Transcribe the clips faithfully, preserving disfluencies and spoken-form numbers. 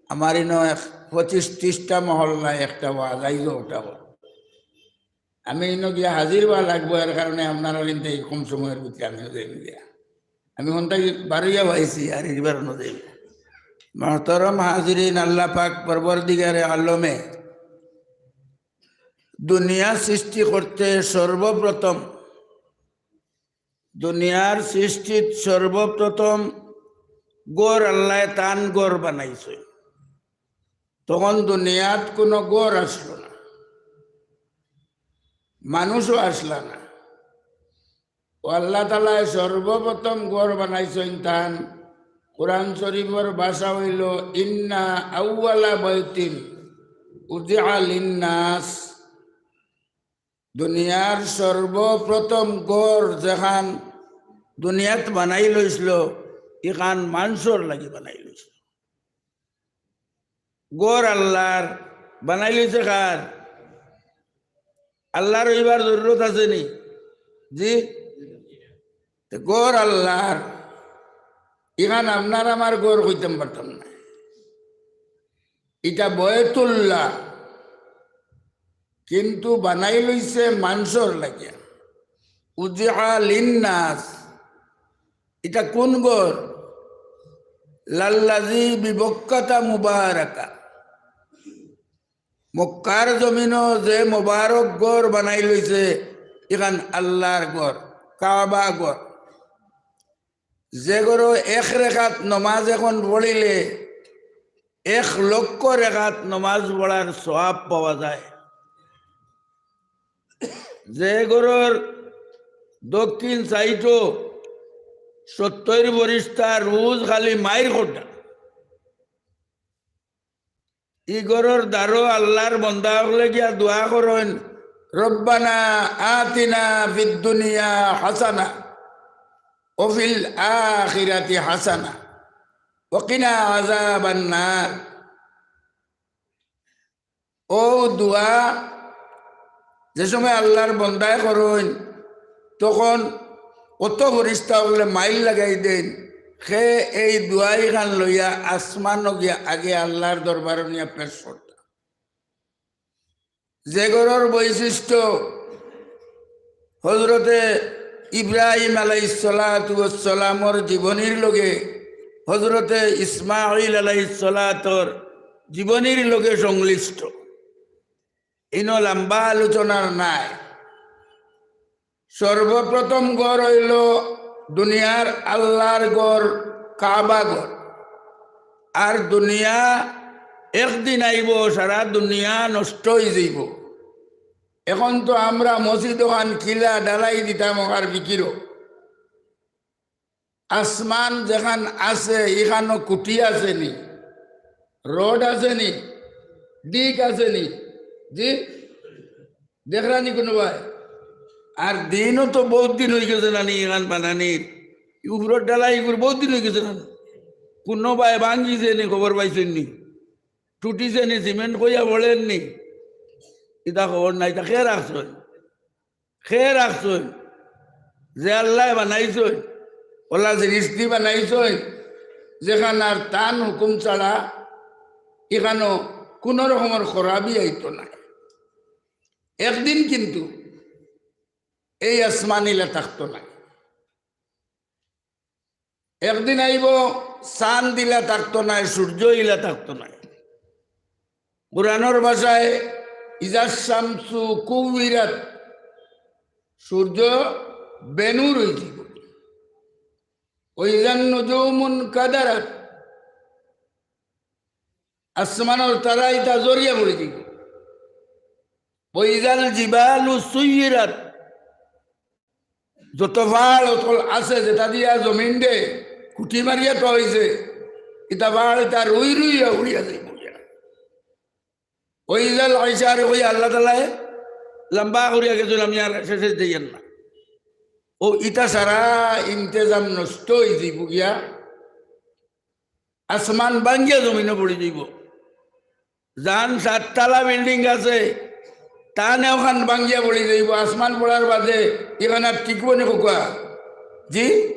আমার ইনো এক পঁচিশ ত্রিশটা মহল্লায় একটা ওয়াজ, আইজও ওটা ওয়াজ। আমি ইনো গিয়া হাজির হওয়া লাগবো, এর কারণে আপনারা কিন্তু এই কম সময়ের ভিতরে আমি যাইমু গিয়া। আমি হন্তাই বারইয়া পাইছি, আর এইবার অন্য যাইমু। মহতরম হাজিরিন, আল্লাহ পাক পরবর্তীকারে আলমে দুনিয়া সৃষ্টি করতে সর্বপ্রথম, দুনিয়ার সৃষ্টিত সর্বপ্রথম ঘর আল্লায় তান ঘর বানাইছে। তখন দুনিয়াত কোনো ঘর আসলো না, মানুষও আসলা না। ও আল্লাহ তাআলায় সর্বপ্রথম ঘর বানাইছইন তান। কোরআন শরীফর ভাষা অইলো, "ইন্না আউওয়ালা বাইতিন উযিআ লিন্নাস।" দুনিয়ার সর্বপ্রথম ঘর যেখান দুনিয়াত বানাই লইছিল, ইখান মানষর লাগি বানাই লইছিল। ঘর আল্লাহর, বানাই লইছে কার? আল্লাহর অইবার জরুরত আছে নি? জি? তে ঘর আল্লাহর, ইখান আপনার আমার ঘর কইতাম পারতাম না। ইটা বয়তুল্লাহ, কিন্তু বানাই লইছে মানষর লাগিয়া। উযিআ লিন্নাস, ইটা কোন ঘর? লাল্লাযী বিবক্কাতা মুবারাকা। মক্কার জমিনো যে মোবারক ঘর বানাই লইছে, ইখান আল্লাহর ঘর, কাবা ঘর। যে ঘরো এক রেকাত নমাজ এখন পড়িলে এক লক্ষ রেকাত নমাজ পড়ার সওয়াব পাওয়া যায়। যে ঘরর দক্ষিণ সাইডো সত্তইর ফিরিস্তা রোজ খালি মাইর করতা, ই ঘরর দ্বারো আল্লাহর বন্দা অকলে গিয়া দোয়া করইন, "রব্বানা আতিনা ফিদ দুনিয়া হাসানা ওয়া ফিল আখিরাতি হাসানা ওয়া কিনা আযাবান নার।" ও দোয়া যে সময় আল্লাহর বন্দায় করইন, তখন অত ফিরিস্তা অকলে মাইর লাগাই দেইন। হে এই দোয়াই খান লইয়া আসমানো গিয়া আগে আল্লাহর দরবারো নিয়া পেশ করতা। যে ঘরর বৈশিষ্ট্য হযরতে ইব্রাহিম আলাইহিস সালাতু ওয়াস সালামর জীবনীর লগে হযরতে ইসমাঈল আলাইহিস সালাতর জীবনীর লগে সংশ্লিষ্ট। ইনো লম্বা আলোচনার নাই। সর্বপ্রথম ঘর অইলো দুনিয়ার আল্লাহর ঘর, কাবা ঘর। আর দুনিয়া একদিন আইবো, সারা দুনিয়া নষ্ট অইযিবো। এখন তো আমরা মসজিদ অখান কিলা ঢালাই দিতাম অখার ফিকিরো। আসমান যেখান আছে, ইখানো খুঁটি আছে নি? রড আছে নি? দিক আছে নি? জি? দেখরা নি কুনুবায়? আর দিনও তো বউত দিন অইগেছে না নি, ইখান বানানির। উপরর ঢালাই ইগুর বউত দিন অইগেছে না নি? কুনুবায় ভাঙ্গিছে নি, খবর পাইছইন নি? টুটিছে নি, সিমেন্ট কইয়া পড়ের নি? ইতা খবর নাই, ইতা কে রাখছইন? কে রাখছইন? যে আল্লায় বানাইছইন, অলা জিনিস দি বানাইছইন, যেখান আর তান হুকুম ছাড়া ইখানো কুনু রকমর খরাবি আইতো নায়। একদিন কিন্তু এই আসমান ইলা থাকতো নায়। একদিন আইবো, চান্দ ইলা থাকতো নায়, সূর্য ইলা থাকতো নায়। কোরআনর ভাষায়, "ইজা শামসু কুবিরাত", সূর্য বেনূর অইযিবো। "ওয়া ইজান নুজুমুন কাদারাত", আসমানর তারা ইতা ঝরিয়া পড়ি যিবো। "ওয়া ইজাল জিবালু সুইয়িরাত", যত পাহাড় অকল আছে, যেটা দিয়া জমিনরে খুঁটি মারিয়া থওয়া অইছে, ইতা পাহাড় ইতা রুই রুইয়া উড়িয়া যাইবো গিয়া। ওয়া ইজাল ইশারু কইয়া আল্লাহ তাআলায় লম্বা করিয়া গেছইন, আমি আর শেষে যাইয়ার না। ও ইতা সারা ইন্তেজাম নষ্ট অইযিবো গিয়া। আসমান ভাঙ্গিয়া জমিনো পড়ি যিবো। যান সাততলা বিল্ডিং আছে, তান অখান ভাঙ্গিয়া পড়ি যিবো। আসমান পড়ার বাদে ইখান আর টিকবো নি কউক্কা? জি?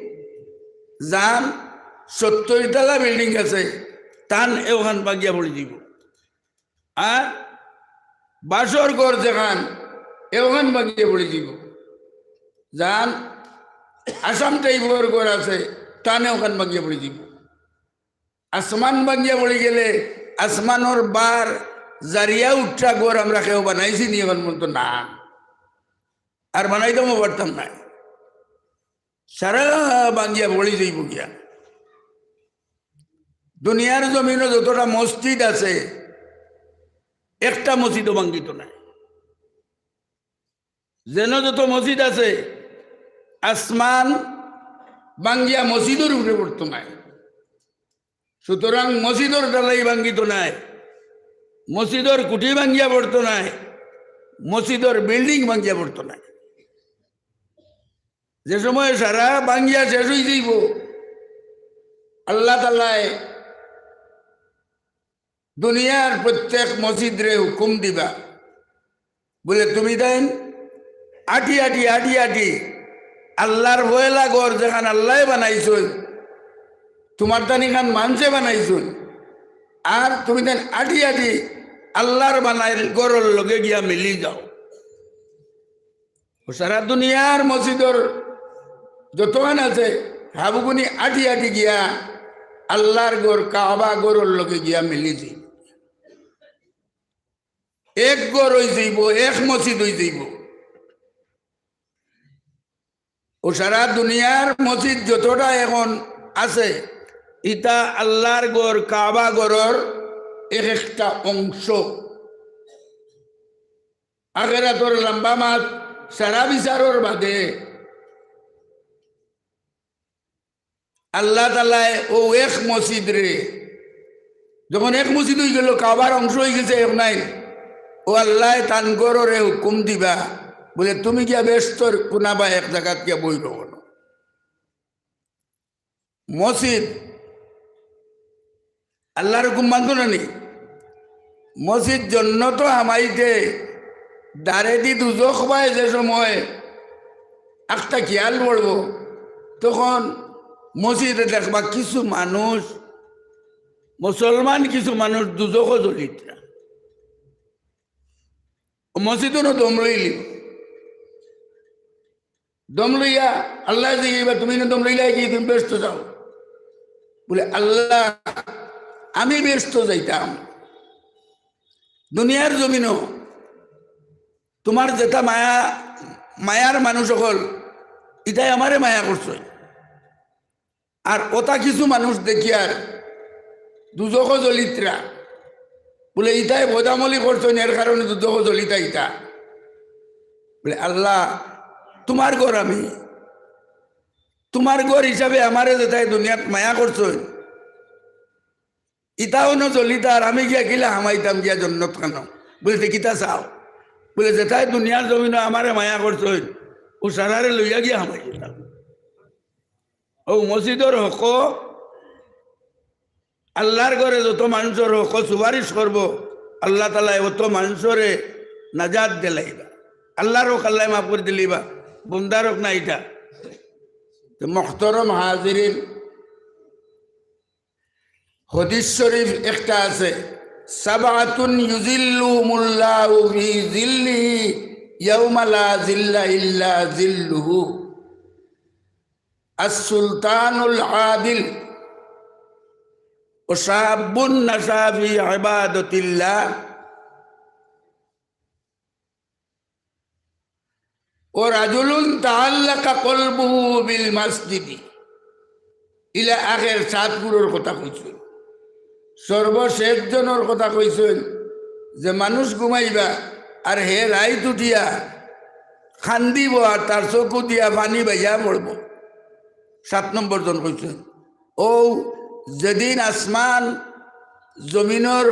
যান সত্তইর তলা বিল্ডিং আছে, তান এওখান ভাঙ্গিয়া পড়ি যিবো। আর বাসর ঘর যেখান, এওখান ভাঙ্গিয়া পড়ি যিবো। যান আসাম টাইপর ঘর আছে, তান এওখান ভাঙ্গিয়া পড়ি যিবো। আসমান ভাঙ্গিয়া পড়ি গেলে আসমানর বার জারিয়া উঠা ঘর আমরা কেউ বানাইছি নি এখন পর্যন্ত? না, আর বানাইতামও পারতাম নায়। সারা ভাঙ্গিয়া পড়ি যাইবো গিয়া। দুনিয়ার জমিনো যতটা মসজিদ আছে, একটা মসজিদও ভাঙ্গিতো নায়। যেন যত মসজিদ আছে, আসমান ভাঙ্গিয়া মসজিদর উপরে পড়তো নায়। সুতরাং মসজিদর ঢালাই ভাঙ্গিতো নায়, মসজিদর কুটি ভাঙ্গিয়া পড়তো নায়, মসজিদর বিল্ডিং ভাঙ্গিয়া পড়তো নায়। যে সময় সারা ভাঙ্গিয়া শেষ অই যাইবো, আল্লাহ তাআলায় দুনিয়ার প্রত্যেক মসজিদরে হুকুম দিবা, বুলে, "তুমি তাইন আটি আটি, আটি আটি আল্লাহর পয়লা ঘর যেখান আল্লায় বানাইছইন, তুমার তান ইখান মানষে বানাইছইন, আর তুমি তাইন আটি আটি আল্লাহর বানাইল ঘরর লগে গিয়া মিলি যাও।" ও সারা দুনিয়ার মসজিদর যতখান আছে, হাবুগুনি আটি আটি গিয়া আল্লাহর ঘর কাবা ঘরর লগে গিয়া মিলি যাইবো। এক ঘর অই যাইবো, এক মসজিদ অই যাইবো। ও সারা দুনিয়ার মসজিদ যতটা এখন আছে, ইতা আল্লাহর ঘর কাবা ঘরর এক একটা অংশ। আখেরাতর লম্বা মাত, সারা বিচারর বাদে আল্লাহ তাআলায় অউ এক মসজিদরে, যখন এক মসজিদ অই গেলো, কাবার অংশ অই গেছে এক নাইন, অউ আল্লায় তান ঘররে হুকুম দিবা, বুলে, "তুমি গিয়া বেহেস্তর কুনাবা এক জাগাত গিয়া বই রও।" মসজিদ আল্লাহর হুকুম মানতো না নি? মসজিদ জন্নতো হামাইতে দারেদি দুজখ বায় যে সময় একটা খিয়াল পড়বো, তখন মসজিদে দেখবা কিছু মানুষ, মুসলমান কিছু মানুষ দুজখো জ্বলিতরা। মসজিদও দম লইলি। দম লইয়া আল্লায় জিগাইবা, "তুমি না দম লইলায় কি? তুমি বেহেস্তো যাও।" বুলে, "আল্লাহ, আমি বেহেস্তো যাইতাম। দুনিয়ার জমিনো তুমার যেতা মায়া, মায়ার মানুষ অকল, ইতায় আমারে মায়া করছইন। আর অতা কিছু মানুষ দেখিয়ার দুজখো জ্বলিতরা।" বুলে, "ইতায় বদামলি করছইন, এর কারণে দুজখো জ্বলিতা ইতা।" বুলে, "আল্লাহ, তুমার ঘর আমি, তুমার ঘর হিসাবে আমারে যেতায় দুনিয়াত মায়া করছইন, ইতা অনো জ্বলিতা, আর আমি গিয়া কিলা হামাইতাম গিয়া জন্নত খানো?" বুলে, "তে কিতা চাও?" বুলে, "যেতায় দুনিয়ার জমিনো আমারে মায়া করছইন, অউ সারারে লইয়া গিয়া হামাই দিতাম।" অউ মসজিদর হক, আল্লাহর ঘরে যত মানুষর হক সুপারিশ করবো, আল্লাহ তাআলায় অত মানুষরে নাজাত দিলাইবা। আল্লাহর হক আল্লায় মাফ করি দিলাইবা, বন্দার হক না ইটা। তো মুহতারাম হাজিরিন, হাদিস শরীফ একটা আছে, "সাবআতুন ইউজিল্লুহুমুল্লাহু ফি জিল্লিহি ইয়াউমা লা জিল্লা ইল্লা জিল্লুহু।" আস-সুলতানুল আদিল, ওয়া শাবুন নাশা ফি ইবাদাতিল্লাহ, ওয়া রাজুলুন তাআল্লাকা কলবুহু বিল মাসজিদি। ইলা আখের সাত গুরুর কথা কইছইন। সর্বশেষ জনর কথা কইছইন যে মানুষ ঘুমাইবা আর হে রাইত উঠিয়া কান্দিবো আর তার চকু দিয়া পানি বাইয়া পড়বো। সাত নম্বর জন কইছইন, অউ যেদিন আসমান জমিনর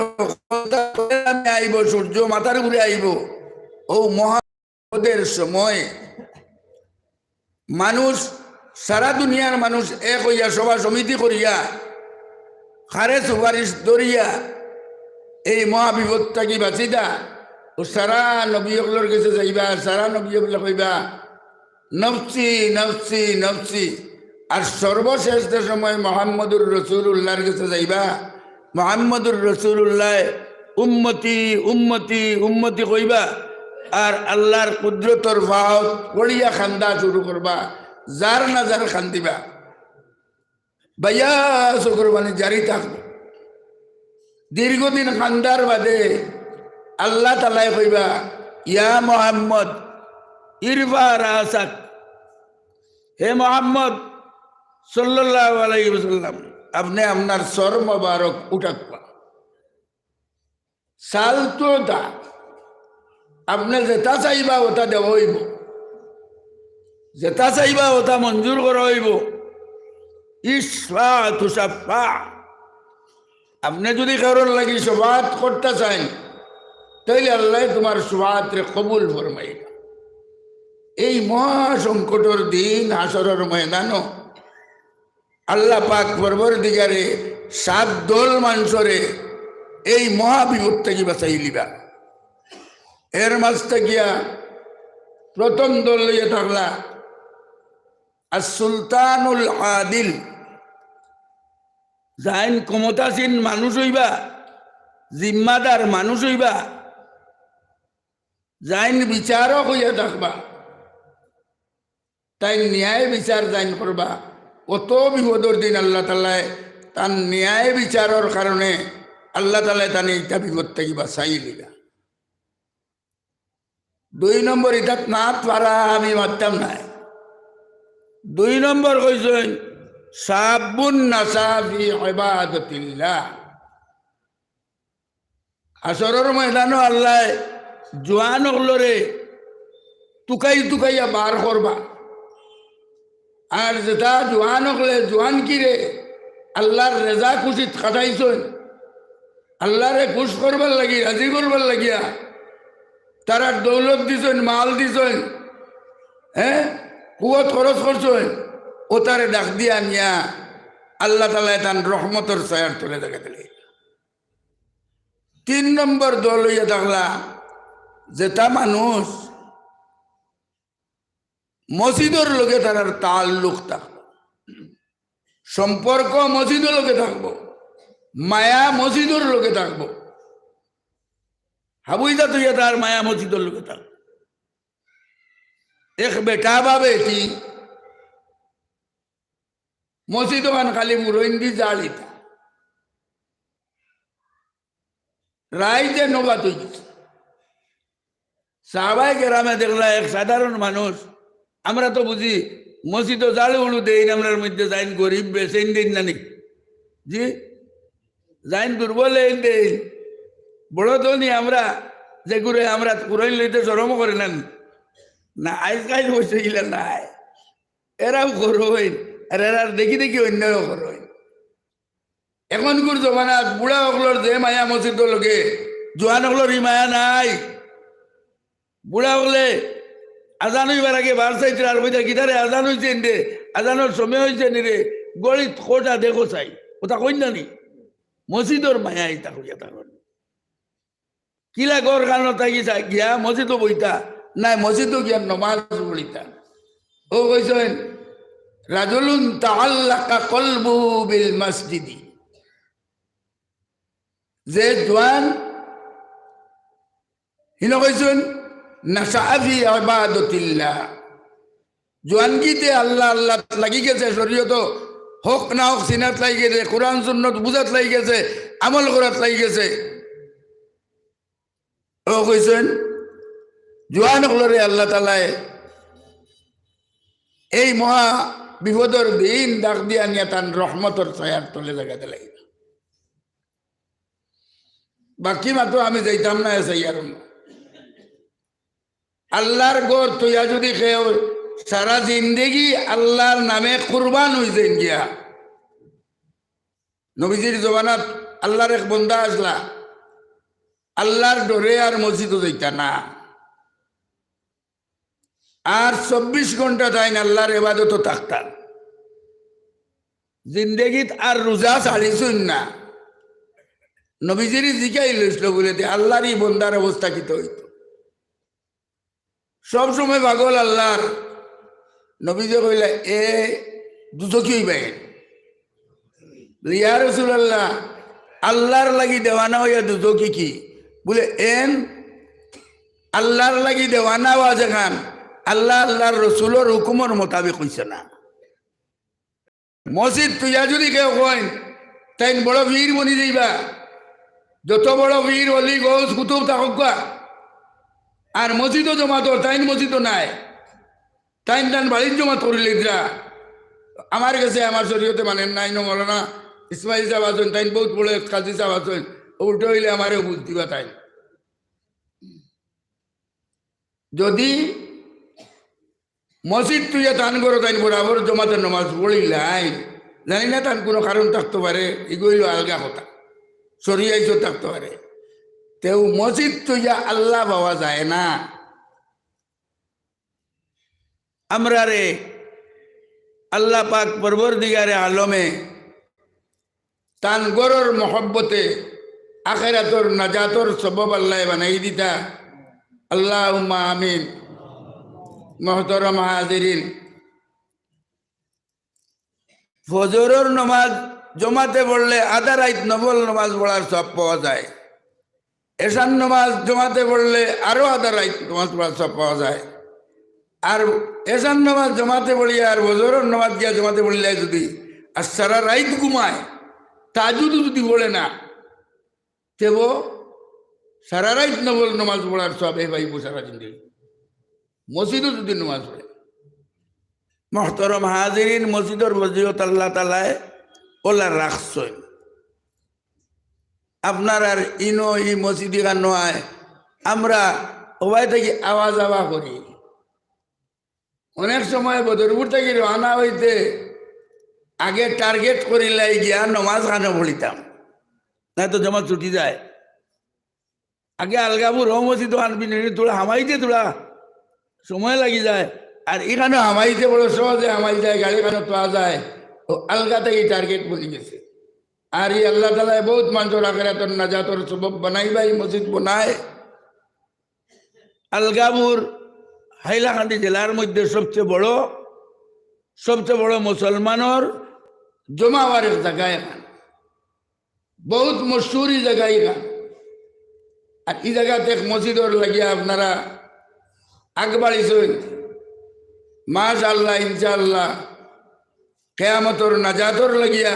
আইবো, সূর্য মাথার উপরে আইবো, অউ মহা বিপদের সময় মানুষ, সারা দুনিয়ার মানুষ এক অইয়া সভা সমিতি করিয়া, কারে সুপারিশ ধরিয়া এই মহাবিপদ থাকি বাঁচিতা, অউ সারা নবী অকলর গেছে যাইবা, সারা নবী অকলে কইবা, "নফসি, নফসি, নফসি।" আর সর্বশেষ যে সময় মুহাম্মদুর রাসূলুল্লাহর গেছে যাইবা, মুহাম্মদুর রাসূলুল্লাহ উম্মতি, উম্মতি, উম্মতি কইবা, আর আল্লাহর কুদরতর ফাওত পড়িয়া কান্দা শুরু করবা, যার না যার কান্দিবা। বাইয়া চকুর পানি জারি থাকবো। দীর্ঘদিন কান্দার বাদে আল্লাহ তাআলায় কইবা, "ইয়া মুহাম্মদ, ইরফা রাসাক।" হে মুহাম্মদ সাল্লাল্লাহু আলাইহি ওয়াসাল্লাম, আপনে আপনার সর মোবারক উঠাউক্কা। সাল তুতা, আপনে যেটা চাইবা ওটা দেওয়া অইবো, যেটা চাইবা ওটা মঞ্জুর করা অইবো। ইশফা তুশাফা, আপনে যুদি কারোর লাগি শফাআত করতা চাইন, তাইলে আল্লায় তুমার শফাআতরে কবুল ফরমাইবা। এই মহা সংকটর দিন হাশরর ময়দানো আল্লাহ পাক পরওয়ারদিগারে সাত দল মানষরে এই মহা বিপদ থাকি বাঁচাইলিবা। এর মাঝ থাকিয়া প্রথম দল অইয়া থাকলা আর সুলতানুল আদিল, যাইন ক্ষমতাসীন মানুষ অইবা, জিম্মাদার মানুষ অইবা, যাইন বিচারক অইয়া থাকবা, তাইন ন্যায় বিচার যাইন করবা। অত বিপদর দিন আল্লাহ তাআলায় তান ন্যায় বিচারর কারণে আল্লাহ তাআলায় তানে ইটা বিপদ থাকি বাঁচাইলিবা। দুই নম্বর, ইটাত মাত পারা আমি মাততাম নায়। দুই নম্বর কইছইন, "শাবুন নাশা ফি ইবাদাতিল্লাহ।" হাশরর ময়দানো আল্লায় জোয়ান অকলরে তুকাই তুকাইয়া বার করবা। আর যেটা জোয়ান অকলে জোয়ানকিরে আল্লাহর রেজা খুশিত খাটাইছইন, আল্লাহরে খুশ করবার লাগি, রাজি করবার লাগিয়া, তারার দৌলত দিছইন, মাল দিছইন, হ্যাঁ, কুওত খরচ করছইন, অতারে ডাক দিয়া আনিয়া আল্লাহ তাআলায় তান রহমতর ছায়ার তলে জাগা দিলে। তিন নম্বর দল অইয়া থাকলা যেটা মানুষ মসজিদর লগে তারার তাল্লুক থাকবো, সম্পর্ক মসজিদর লগে থাকবো, মায়া মসজিদর লগে থাকবো, হাবুইদা তুইয়া তার মায়া মসজিদর লগে থাকবো। এক বেটা বা বেটি মসজিদ ওখান খালি মুরইন্দি জালিতা। রাইতে নবাত অই গেছে। সাহাবায়ে কেরামে দেখলা এক সাধারণ মানুষ, আমরা তো বুঝি মসজিদো জাল উড়ু দেইন, আমরার মধ্যে যাইন গরিব বেচেন দেইন না নি? জি, যাইন দুর্বল এইন দেইন, বড় ধনী আমরা, যেগুরে আমরা কুরইন লইতে শরম করে না নি? না, আইজকাইল বসে গেলে নাই, এরাও করইন, আর এরার দেখি দেখি অন্যও করইন। এখনকুর জমানাত বুড়া অকলর যে মায়া মসজিদর লগে, জোয়ান অকলর ই মায়া নাই। বুড়া অকলে আজান অইবার আগে বার চাইতরা আর কইতা, "কিতারে আজান অইছে নি রে, আজানর সময় অইছে নি রে, ঘড়িত কয়টা দেখো চাই।" অতা কইন না নি? মসজিদর মায়া ইতা কইয়া থাকইন। কিলা ঘরখানো থাকি গিয়া মসজিদো বইতা, নায় মসজিদো গিয়া নমাজ পড়িতা। অউ কইছইন, "রাজুলুন তাআল্লাকা কলবুহু বিল মাসজিদি।" যে জোয়ান, হিনো কইছইন, "নাশাআ ফি ইবাদাতিল্লাহ।" জোয়ানকিতে আল্লাহ, আল্লাহ লাগি গেছে, শরীয়তো হক না হক চিনাত লাগি গেছে, কোরআন সুন্নত বুঝাত লাগি গেছে, আমল করাত লাগি গেছে। অউ কইছইন, জোয়ান অকলরে আল্লাহ তাআলায় এই মহা বিপদর দিন ডাক দিয়া আনিয়া তান রহমতর ছায়ার তলে জাগা দিলাইবা। বাকি মাতো আমি যাইতাম না, এসাই আর না। আল্লাহর ঘর থইয়া যুদি কেউ সারা জিন্দেগি আল্লাহর নামে কুরবান অইযাইন গিয়া, নবীজির জমানাত আল্লাহর এক বন্দা আছলা, আল্লাহর ডরে আর মসজিদো যাইতা না, আর চব্বিশ ঘন্টা তাইন আল্লাহর ইবাদতো থাকতা। জিন্দেগিত আর রোজা ছাড়িছইন না। নবীজিরে জিকাইল অইছলো বুলে, "তে আল্লাহর ই বন্দার অবস্থা কিতা অইতো?" সব সময় পাগল আল্লাহর। নবীজি কইলা, "এ দুজখি অইবা এ।" বলে, "ইয়া রাসূলুল্লাহ, আল্লাহর লাগি দেওয়ানা অইয়া দুজখি কি? বুলে, এন আল্লাহর লাগি দেওয়ানা অওয়া যেখান, আল্লাহ আল্লাহর রসুলর হুকুমর মোতাবেক অইছে না। মসজিদ থুইয়া যুদি কেউ কইন, তাইন বড় পীর বনি যাইবা। যত বড় পীর, অলি, গৌস, কুতুব থাকউক্কা, আর মসজিদো জমাত অর, তাইন মসজিদো নাই, তাইন তান বাড়িত জমাত করিলিতরা। আমার গেছে আমার শরীয়তে মানইন না, ইনো মৌলানা ইসমাইল সাব আছইন, তাইন বউত বড় এক কাজী সাব আছইন, উল্টা অইলে আমারেও বুঝ দিবা তাইন। যুদি মসজিদ থুইয়া তান ঘরো তাইন বরাবর জমাতে নমাজ পড়িলাইন, জানি না তান কুনু কারণ থাকতো পারে, ইগু অইলো আলগা কথা, শরিয়া ইজ্জত থাকতো পারে। তেউ মসজিদ থুইয়া আল্লাহ পাওয়া যায় না। আমরারে আল্লাহ পাক পরওয়ারদিগারে আলমে তান ঘরর মহব্বতে আখেরাতর নাজাতর সবব আল্লায় বানাই দিতা। আল্লাহুম্মা আমিন। মহতরম হাজিরিন, ফজরর নমাজ জমাতে পড়লে আধা রাইত নফল নমাজ পড়ার সওয়াব পাওয়া যায়। এশার নমাজ জমাতে পড়লে আরো আধা রাইত নমাজ পড়ার সওয়াব পাওয়া যায়। আর এশার নমাজ জমাতে পড়িয়া আর ফজরর নমাজ গিয়া জমাতে পড়িলে যুদি আর সারা রাইত ঘুমায়, তাহাজ্জুদও যুদি পড়ে না, তেবো সারা রাইত নফল নমাজ পড়ার সওয়াব হে পাইবো সারা জিন্দেগি। মসজিদো যুদি নমাজ পড়ে। মহতরম হাজিরিন, মসজিদর ফজিলত আল্লাহ তাআলায় অলা রাখছইন। আপনারার ইনো ই মসজিদ ইখানো আয়, আমরা অবায় থাকি আওয়া যাওয়া করি। অনেক সময় বদরপুর থাকি রওয়ানা অইতে আগে target করিলাই গিয়া নমাজ খানো পড়িতাম, নাইতো জমাত ছুটি যায়। আগে আলগাপুর অউ মসজিদ অখান বিনিনি থুড়া হামাইতে থুড়া সময় লাগি যায়, আর ইখানো হামাইতে বড় সহজে হামাই যায়, গাড়িখানো থুয়া যায়। অউ আলগা থাকি target বনি গেছে। আর ই আল্লাহ তাআলায় বউত মানষর আখেরাতর নাজাতর সবব বানাইবা ই মসজিদ বনায়। আলগাপুর হাইলাকান্দি জেলার মধ্যে সবচে বড়, সবচে বড় মুসলমানর জমা অওয়ার এক জাগা ইখান, বউত মশহুর ই জাগা ইখান। আর ই জাগাত এক মসজিদর লাগিয়া আপনারা আগ বাড়িছইন, মাশাআল্লাহ, ইনশাআল্লাহ, কিয়ামতর নাজাতর লাগিয়া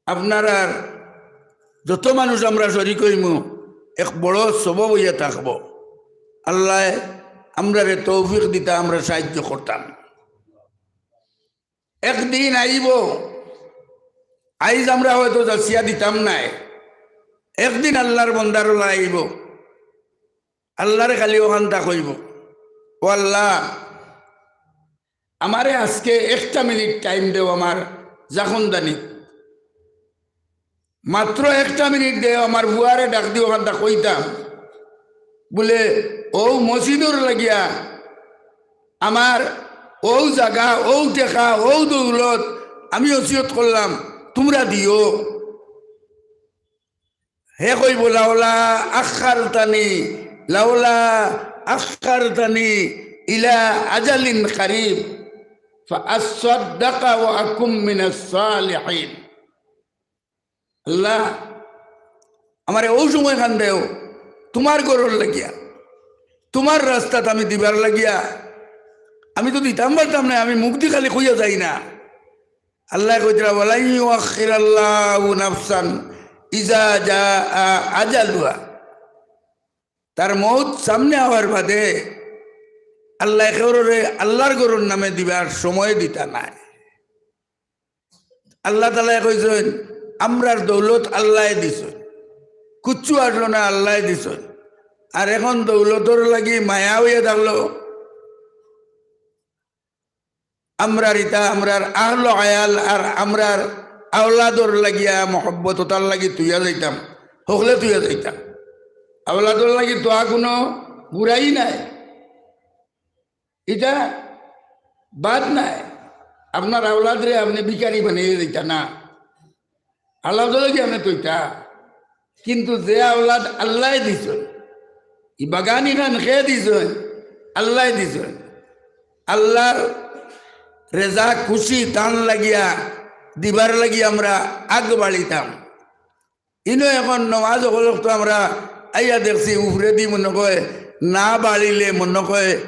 আপনারার যত মানুষ আমরা শরিক অইমু, এক বড় সবব অইয়া থাকবো। আল্লায় আমরারে তৌফিক দিতা, আমরা সাহায্য করতাম। একদিন আইবো, আইজ আমরা হয়তো যাচিয়া দিতাম নায়, একদিন আল্লার বন্দার অলা আইবো, আল্লারে খালি অখানতা কইবো, "ও আল্লাহ, আমারে আজকে একটা মিনিট time দেও, আমার জাখনদানি, মাত্র একটা মিনিট দেও, আমার পুয়ারে ডাক দিও, অখানতা কইতাম।" বুলে, "অউ মসজিদর লাগিয়া আমার অউ জাগা, অউ টেকা, অউ দৌলত আমি ওসিয়ত করলাম, তুমরা দিও।" হে কইবো, "লাউলা আখখারতানি, লাউলা আখখারতানি ইলা আজালিন কারিব, ফাআসসাদ্দাকা ওয়া আকুম মিনাস সালিহিন।" আল্লাহ, আমারে অউ সময়খান দেও, তুমার ঘরর লাগিয়া, তুমার রাস্তাত আমি দিবার লাগিয়া। আমি তো দিতাম পারতাম নায়, আমি মুখদি খালি কইয়া যাই না। আল্লায় কইতরা, "ওয়ালান ইউআখিরাল্লাহু নাফসান ইযা জাআ আজালুহা।" তার মউত সামনে আওয়ার বাদে আল্লায় কেউররে আল্লার ঘরর নামে দিবার সময় দিতা নায়। আল্লাহ তাআলায় কইছইন, "আমরার দৌলত আল্লায় দিছইন, কুচ্ছু আসলো না, আল্লায় দিছইন। আর এখন দৌলতর লাগি মায়া অইয়া থাকলো, আমরার ইতা, আমরার আহলো আয়াল আর আমরার আওলাদর লাগিয়া মহব্বত, অতার লাগি থুইয়া যাইতাম, হকলে থুইয়া যাইতাম।" আওলাদর লাগি থুয়া কুনু বুরাই নাই, ইটা বাদ নাই। আপনার আওলাদরে আপনে ভিখারি বানাইয়া যাইতা না, আওলাদর লাগি আপনে থইতা। কিন্তু যে আওলাদ আল্লায় দিছইন, ই বাগান ইখান কে দিছইন? আল্লায় দিছইন। আল্লার রেজা খুশি তান লাগিয়া দিবার লাগি আমরা আগ বাড়িতাম। ইনো এখন নমাজ অকল তো আমরা আইয়া দেখছি, উপরেদি মনে কয় না বাড়িলে মনে কয়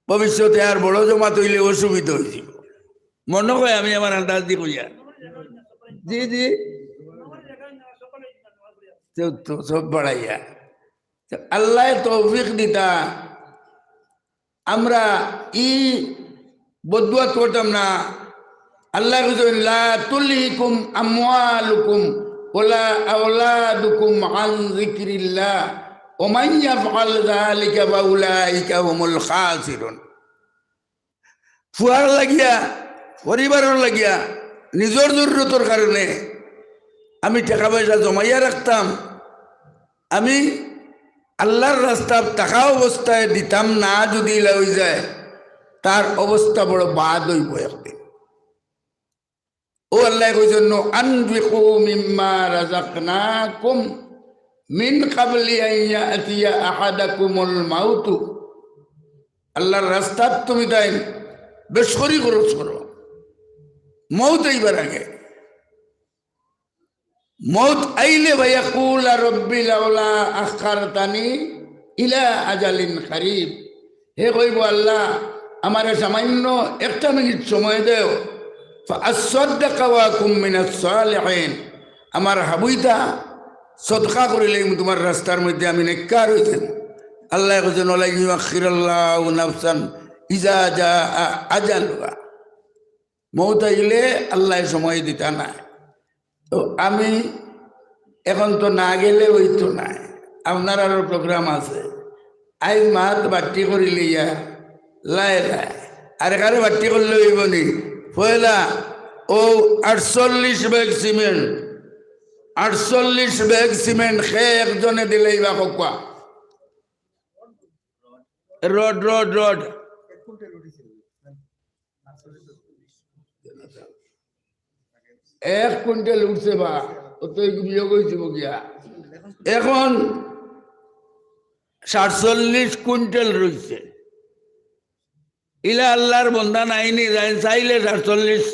ভবিষ্যতে আর বড় জমাত অইলে অসুবিধা অইযিবো। মনে কয়, আমি আমার আন্দাজ দি কইয়ার। জি, জি। তো, তো সব বাড়াইয়া। তো আল্লায় তৌফিক দিতা, আমরা ই বদদুয়াত করতাম না। আল্লায় কইছইন, "লা তুলহিকুম আমওয়ালুকুম ওয়ালা আওলাদুকুম আন যিকরিল্লাহ, ওয়া মান ইয়াফআল যালিকা ফাউলাইকা হুমুল খাসিরুন।" ফুয়ার লাগিয়া, পরিবারর লাগিয়া, নিজর জরুরতর কারণে আমি টেকা পয়সা জমাইয়া রাখতাম, আমি আল্লার রাস্তাত থাকা অবস্থায় দিতাম না, যুদি ইলা অইযায়, তার অবস্থা বড় বাদ অইবো একদিন। অউ আল্লায় কইছইন, "আনফিকু মিম্মা রাযাকনাকুম মিন ক্বাবলি আন ইয়াতিয়া আহাদাকুমুল মাউতু।" আল্লার রাস্তাত তুমি তাইন বেশ করি খরচ করো, মউত আইবার আগে। মউত আইলে, "ফায়াকুলা রাব্বি লাউলা আখখারতানি ইলা আজালিন কারীব।" হে কইবো, "আল্লাহ, আমারে সামান্য একটা মিনিট সময় দেও, ফাআসসাদ্দাকা ওয়া আকুম মিনাস সালিহিন।" আমার হাবুইতা সদকা করিলে আমি তুমার রাস্তার মধ্যে আমি নেককার অইতাম। আল্লায় কইছইন, "ওয়ালা ইউআখিরাল্লাহু নাফসান ইজা জাআ আজালুহা।" মউত আইলে আল্লায় সময় দিতা নায়। তো আমি এখন তো না গেলে অইতো নায়, আপনারারও program আছে। আইজ মাত বাট্টি করি লইয়া লায় লায় আরেকরে বাট্টি করলে অইবো নি? পয়লা অউ আটচল্লিশ ব্যাগ সিমেন্ট, আটচল্লিশ ব্যাগ সিমেন্ট কে একজনে দিলাইবা কউক্কা? Rod, rod, rod. এক কুইন্টাল উঠছে বা, অত বিয়োগ অইযিবো গিয়া। এখন সাতচল্লিশ কুইন্টাল রইছে। ইলা আল্লার বন্দা নাইনি, যাইন চাইলে সাতচল্লিশ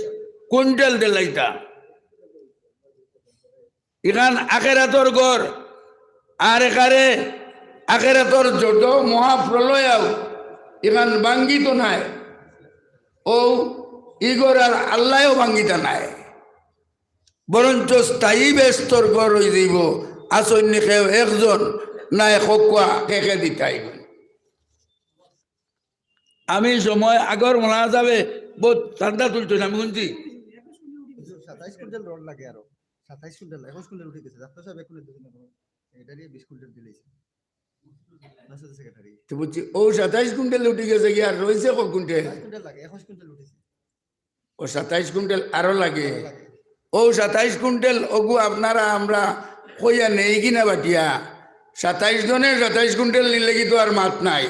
কুইন্টাল দিলাইতা। ইখান আখেরাতর ঘর, আর একারে আখেরাতর যত মহাপ্রলয় আউক, ইখান ভাঙ্গিতো নায়। অউ ই ঘর আর আল্লায়ও ভাঙ্গিতা নায়, বরঞ্চ স্থায়ী বেহেস্তর ঘর অইযিবো। আছইন নি কেউ একজন, নায় কউক্কা কে কে দিতাইন। আমি সময় আগর মৌলানা সাবে বউত চান্দা তুলছইন, আমি হুনছি। সাতাইশ কুইন্টাল রড লাগে আরো। সাতাইশ কুইন্টাল, একুশ কুইন্টাল উঠি গেছে। ডাক্তার সাব এক কুইন্টাল দিছইন না, এটা নিয়া বিশ কুইন্টাল দিলাইছে। না, শুধু সেক্রেটারি। তো বুঝছি, অউ সাতাইশ কুইন্টাল উঠি গেছে গিয়া, আর রইছে কয় কুইন্টাল? সাতাইশ কুইন্টাল লাগে, একুশ কুইন্টাল উঠেছে। অউ সাতাইশ কুইন্টাল আরো লাগে। আরো লাগে। অউ সাতাইশ কুইন্টাল অগু আপনারা আমরা কইয়া নেই কিনা বাটিয়া? সাতাইশ জনে সাতাইশ কুইন্টাল নিলে কি তো আর মাত নাই?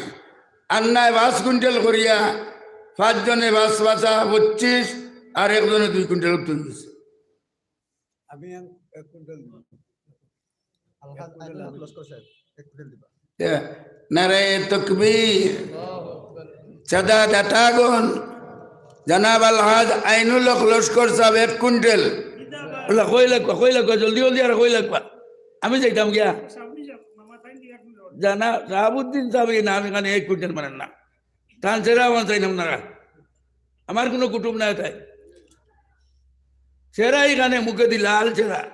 আর নায় পাঁচ কুইন্টাল করিয়া, পাঁচ জনে পাঁচ পাঁচা পঁচিশ, আর একজনে দুই কুইন্টাল তুলি দিছে। আমি এক, এক কুইন্টাল দিব। আলহাজ আইনুল হক লস্কর সাহেব, এক কুইন্টাল দিবা। ইয়া, নারায়ে তাকবীর। চাঁদা দাতাগণ, জনাব আলহাজ আইনুল হক লস্কর সাহেব এক কুইন্টাল। ওলা কই লাগবা, কই লাগবা, জলদি জলদি আর কই লাগবা। আমি যাইতাম গিয়া। জানা, শাহাবুদ্দিন সাহেব না, আমি এখানে এক কুইন্টাল মানেন না। তান চেহারা আমার চাইলাম না। আমার কুনু কুটুম নাই তাই। চেহারা ইখানে মুখেদি লাল চেহারা।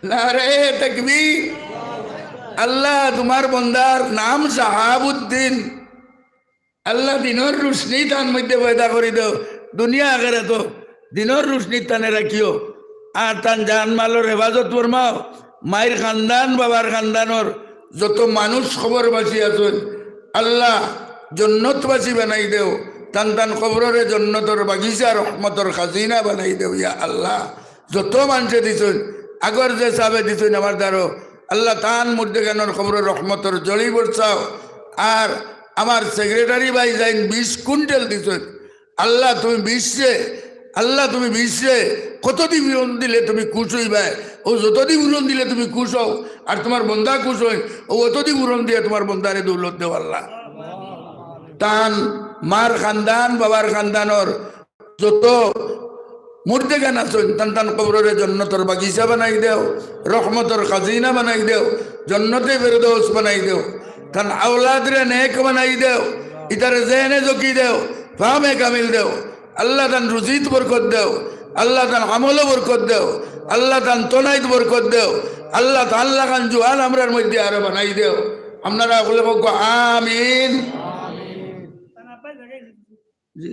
নারায়ে তাকবীর। আল্লাহ, তুমার বন্দার নাম শাহাবুদ্দিন। আল্লাহ, দিনর রুশনি তান মধ্যে পয়দা করি দেও, দুনিয়া আখেরাতো দিনর রুশনি তানে রাখিও। আর তান জান মালর হেফাজত ফরমাও। মাইর খানদান, বাবার খানদানর যত মানুষ কবরবাসী আছইন, আল্লাহ, জন্নতবাসী বানাই দেও। তান তান কবররে জন্নতর বাগিচা, রহমতর খাজিনা বানাই দেও, ইয়া আল্লাহ। যত মানষে দিছইন, আগর যে সাবে দিছইন আমার দ্বারো, আল্লাহ, তান মুর্দেগানর কবরো রহমতর জড়ি বরসাও। আর আমার সেক্রেটারি ভাইজাইন বিশ কুইন্টাল দিছইন, আল্লাহ, তুমি বিশরে, আল্লাহ, তুমি বিশরে কতদি পূরণ দিলে তুমি খুশ অইবায়, অউ যতদি পূরণ দিলে তুমি খুশ অও, আর তুমার বন্দা খুশ অইন, অউ অতদি পূরণ দিয়া তুমার বন্দারে দৌলত দেও আল্লাহ। তান মার খানদান, বাবার খানদানর যত মুর্দেগান আছইন, তান তান কবররে জন্নতর বাগিচা বানাই দেও, রহমতর খাজিনা বানাই দেও, জন্নতে ফেরদৌস বানাই দেও, তান আওলাদরে নেক বানাই দেও, ইতারে জেহেনে জকি দেও, ফাহমে কামিল দেও। আল্লাহ তান রুজিত বরকত দেও, আল্লাহ তান আমলো বরকত দেও, আল্লাহ তান তনাইত বরকত দেও, আল্লাহ তান লাখান জুয়ান আমরার মধ্যে আরো বানাই দেও। আপনারা হকলে কউক্কা, আমিন। জি।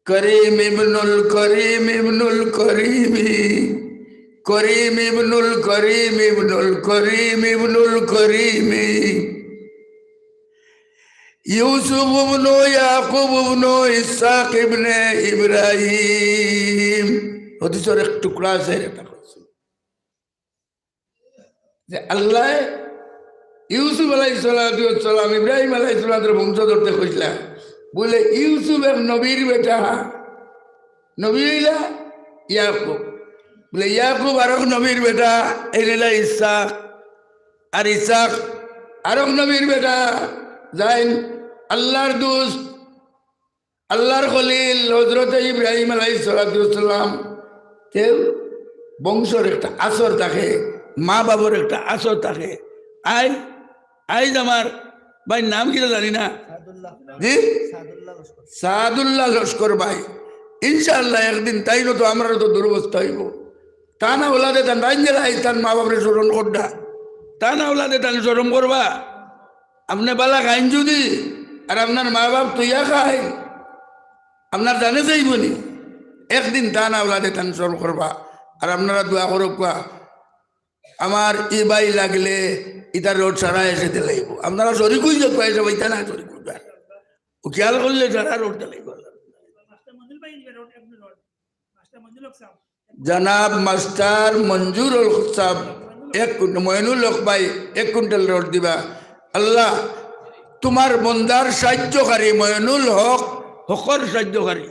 করিম ইবনুল করিম ইবনুল করিমি, করিম ইবনুল করিম ইবনুল করিম ইবনুল করিমি, ইউসুফ ইবনু ইয়াকুব ইবনু ইসহাক ইবনে ইব্রাহিম। হাদিসর এক টুকরা আছে, এটা কইছে যে আল্লাহ ইউসুফ আলাইহিস সালাতু ওয়াস সালাম, ইব্রাহিম আলাইহিস সালামের বংশধররে কইছিলা, বলে, ইউসুফ এক নবীর বেটা, নবী অইলা ইয়াকুব, বলে, ইয়াকুব আরক নবীর বেটা, এইলা ইসহাক, আর ইসহাক আরক নবীর বেটা, যাইন আল্লাহর দুস্ত, আল্লাহর খলিল হজরতে ইব্রাহিম আলাইহিস সালাতু ওয়াস সালাম, তেউ বংশর একটা আসর থাকে, মা বাবার একটা আসর থাকে। আই, আইজ আমার ভাইর নাম কিতা জানি না। সাদুল্লাহ। জি? সাদুল্লাহ লস্কর। সাদুল্লাহ লস্কর ভাই। ইনশাআল্লাহ একদিন তাইনও তো আমরারও তো দুরবস্থা অইবো। তান আওলাদে তান রাইন গেলা, তান মা বাপরে শরম কররা। তান আওলাদে তান শরম করবা। আপনে বালা খাইন যুদি, আর আপনার মা বাপ তুইয়া খাইন, আপনার জানে যাইবো নি? একদিন তান আওলাদে তান শরম করবা। আর আপনারা দোয়া করউক্কা, আমার ই ভাই লাগলে ইতার রোড সারা এসে দিলাইবো। আপনারা শরিক অই যাউক্কা, এসে ভাই তা না শরিক অইবা। ও খেয়াল করলে সারা রোড দিলাইবো। জনাব মাস্টার মঞ্জুরুল হক সাব, এক কুইন্ট-, ময়নুল হক ভাই, এক কুইন্টাল রড দিবা। আল্লাহ, তুমার বন্দার সাহায্যকারী ময়নুল হক, হকর সাহায্যকারী।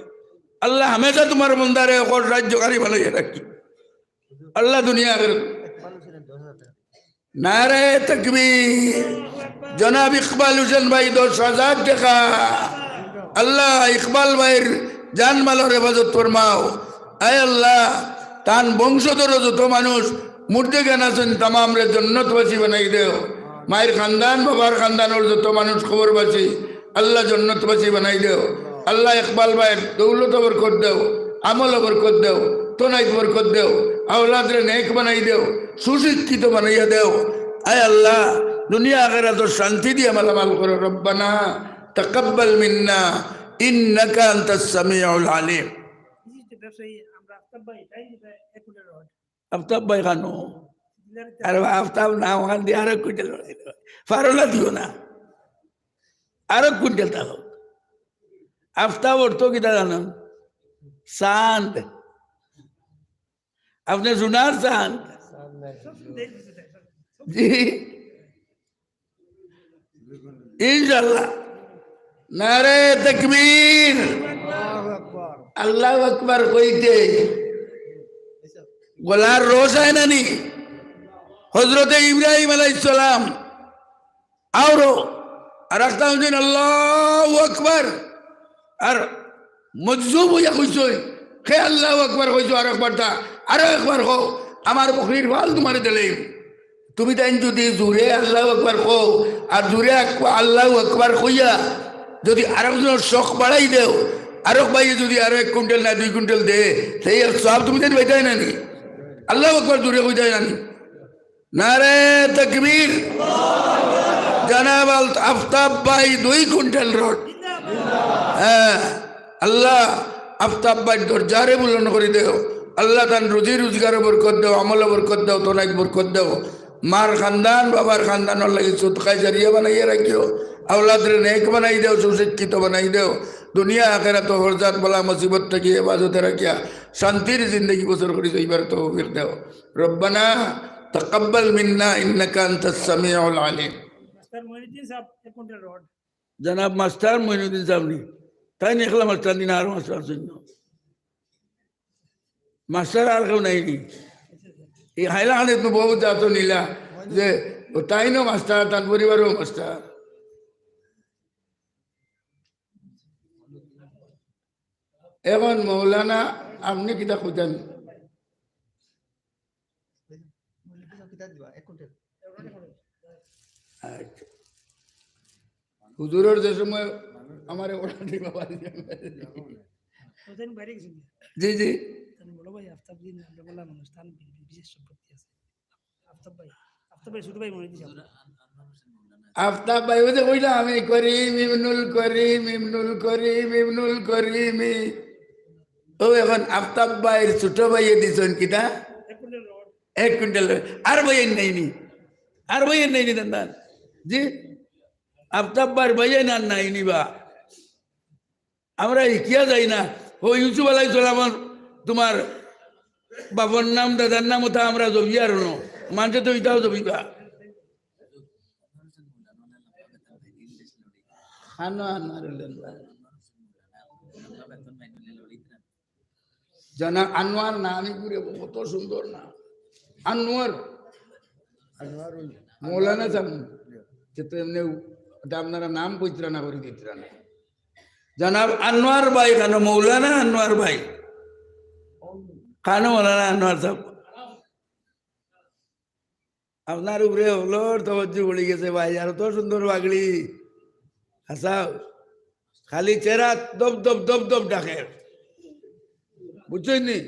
আল্লাহ, হামেশা তুমার বন্দারে হকর সাহায্যকারী বানাইয়া রাখি। আল্লাহ, দুনিয়া আখেরাত। নারায়ে তাকবীর। জনাব ইকবাল হোসেন ভাই, দশ হাজার টেকা। আল্লাহ, ইকবাল ভাইর জান মালর হেফাজত ফরমাও। আয় আল্লাহ, তান বংশধর যত মানুষ মুর্দেগান আছইন, তামামরে জন্নতবাসী বানাই দেও। মায়ের খানদান, বাবার খানদানর যত মানুষ কবরবাসী, আল্লাহ জন্নতবাসী বানাই দেও। আল্লাহ ইকবাল ভাইর দৌলতো বরকত দেও, আমলো বরকত দেও, তনাইত বরকত দেও, আওলাদরে নেক বানাই দেও, সুশিক্ষিত বানাইয়া দেও। আয় আল্লাহ, দুনিয়া আখেরাতর শান্তি দিয়া মালামাল করো। রব্বানা তাকাব্বাল মিন্না ইন্নাকা আনতাস সামিউল আলিম। বিশিষ্ট ব্যবসায়ী আমরা আফতাব ভাই, তাই এক কোটি রড। আফতাব ভাই খানো? আরে বা আফতাব না, ওখান দিয়ে আরো কুইন্টাল বাড়াই দেবে। ফারো না দিও না। আরো কুইন্টাল তা হোক। আফতাব অর্থ কিতা জানেন? চাঁদ। আপনি সোনার চাঁদ। জি। ইনশাআল্লাহ। নারায়ে তাকবীর। আল্লাহু আকবার কইতে গলার রস আয় না নি? হযরতে ইব্রাহিম আলাইহিস সালাম আরো আর একটা হইছেন আল্লাহু আকবার। আর মজজুব অইয়া কইছইন, হে আল্লাহু আকবার কইছো, আর একবার তা, আরো একবার কও, আমার বকরির পাল তুমারে দিলাইমু। তুমি তাইন যুদি জুরে আল্লাহু আকবার কও, আর জুরে আক-, আল্লাহু আকবার কইয়া যুদি আরক জনর শখ বাড়াই দেও, আরক ভাইয়ে যুদি আরো এক কুইন্টাল না দুই কুইন্টাল দে, সেই এক সওয়াব তুমি তাইন পাইতায় না নি? আল্লাহু আকবার জুরে কইতায় না নি? নারায়ে তাকবীর। জনাব আল-, আফতাব ভাই দুই কুইন্টাল রড। হ্যাঁ, আল্লাহ আফতাব ভাইর দরজারে বুলন্দ করি দেও। আল্লাহ তান রুজি রুজগারো বরকত দেও, আমলো বরকত দেও, তনাইত বরকত দেও। মার খানদান, বাবার খানদানর লাগি সদকায়ে জারিয়া বানাইয়া রাখিও। আওলাদরে নেক বানাই দেও, সুশিক্ষিত বানাই দেও। দুনিয়া আখেরাতো হরজাত বালা মুসিবত থাকি হেফাজতে রাখিয়া শান্তির জিন্দেগি বসর করি যাইবার তৌফিক দেও। রব্বানা তাকাব্বাল মিন্না ইন্নাকা আনতাস সামিউল আলিম। মাস্টার মঈনুদ্দিন সাহেব, এক কুইন্টাল রড। জনাব মাস্টার মঈনুদ্দিন সাহেব নি? তাইন একলা মাস্টার নি না, আরো মাস্টার আছইন নি? মাস্টার আর কেউ নাই নি? এই হাইলাকান্দিত তো বহুত জাত নিলা যে ও তাইনও মাস্টার, তান পরিবারও মাস্টার। এখন মৌলানা, আপনি কিতা খুঁজেন? আচ্ছা। হুজুরের যে সময় আমারে অর্ডার দিবা, বাড়ি যাইবা। জি, জি। আফতাব ভাই, আফতাব ভাই, ছোট ভাই মনে দিছে। আফতাব ভাই, ওই যে কইলাম আমি, করিম ইবনুল করিম, ইবনুল করিম, ইবনুল করিমি। ও, এখন আফতাব ভাইর ছোট ভাইয়ে দিছইন কিতা? এক কুইন্টাল। আর ভাইয়ে নাইনি? আর ভাইয়ে নাইনি দান দান? জি? আফতাব ভাইর ভাইয়ে না নাইনি বা? আমরা হিকিয়া যাই না। ও ইউসুফ আলাইহিস সালামর তুমার বাবার নাম, দাদার নাম, ওটা আমরা জবিয়ার ন। মানষে তো ইটাও জবিবা। খানো আনোয়ার হলেন বা। জনাব আনোয়ার না, আমি ঘুরে কত সুন্দর না। আনোয়ার। আনোয়ারুল। মৌলানা সাহেব। যে তো এমনি ওটা আপনারা নাম কইতরা না, করি দিতরা না। জনাব আনোয়ার ভাই, খানো মৌলানা আনোয়ার ভাই। খানো মৌলানা আনোয়ার সাহেব। আপনার উপরে হকলর তওয়াজ্জু পড়ি গেছে ভাই, আর অত সুন্দর পাগড়ি। হাছাউ, খালি চেরা দপ দপ দপ দপ ডাকের। বুঝছইন নি?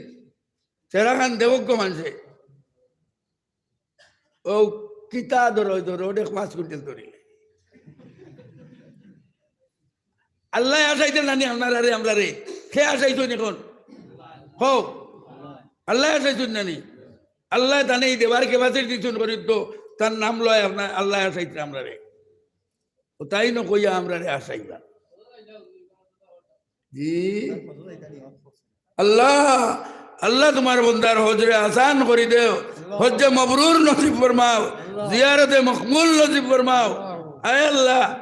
চেরা খান দেখউক্কা মানষে। ও কিতা ধরো, ধরো, ওটা পাঁচ কুইন্টাল ধরিলে। আল্লায় আশাইতে নানি আপনারারে, আমরারে। কে আশাইছইন এখন? কও। আল্লায় আশাইছইন নানি? আল্লায় তানে ই দেবার capacity দিছইন করি তো, তান নাম লয় আপনার আল্লায় আশাইতে আমরারে। ও তাইন কইয়া আমরারে আশাইবা। জি। আল্লাহ, আল্লাহ তুমার বন্দার হজরে আসান করি দেও, হজ্জে মবরুর নসিব ফরমাও, জিয়ারতে মকবুল নসিব ফরমাও। আয় আল্লাহ।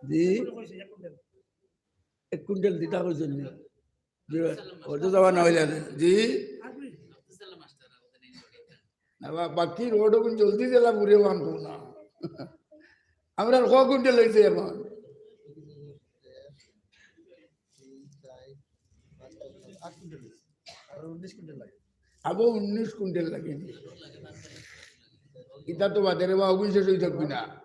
জি। এক কুইন্টাল দিতা কইছইন নি? জি, হজে যাওয়া না অইলে। জি। না বা-, বাকি রোড ওগুন জলদি দিলা পুরে ওয়ান কো না। আমরার ক কুইন্টাল অইছে এখন? আবো উনিশ কুইন্টাল লাগে। ইটা তো বাদে রে বা, ওগুন শেষ অই থাকবি না।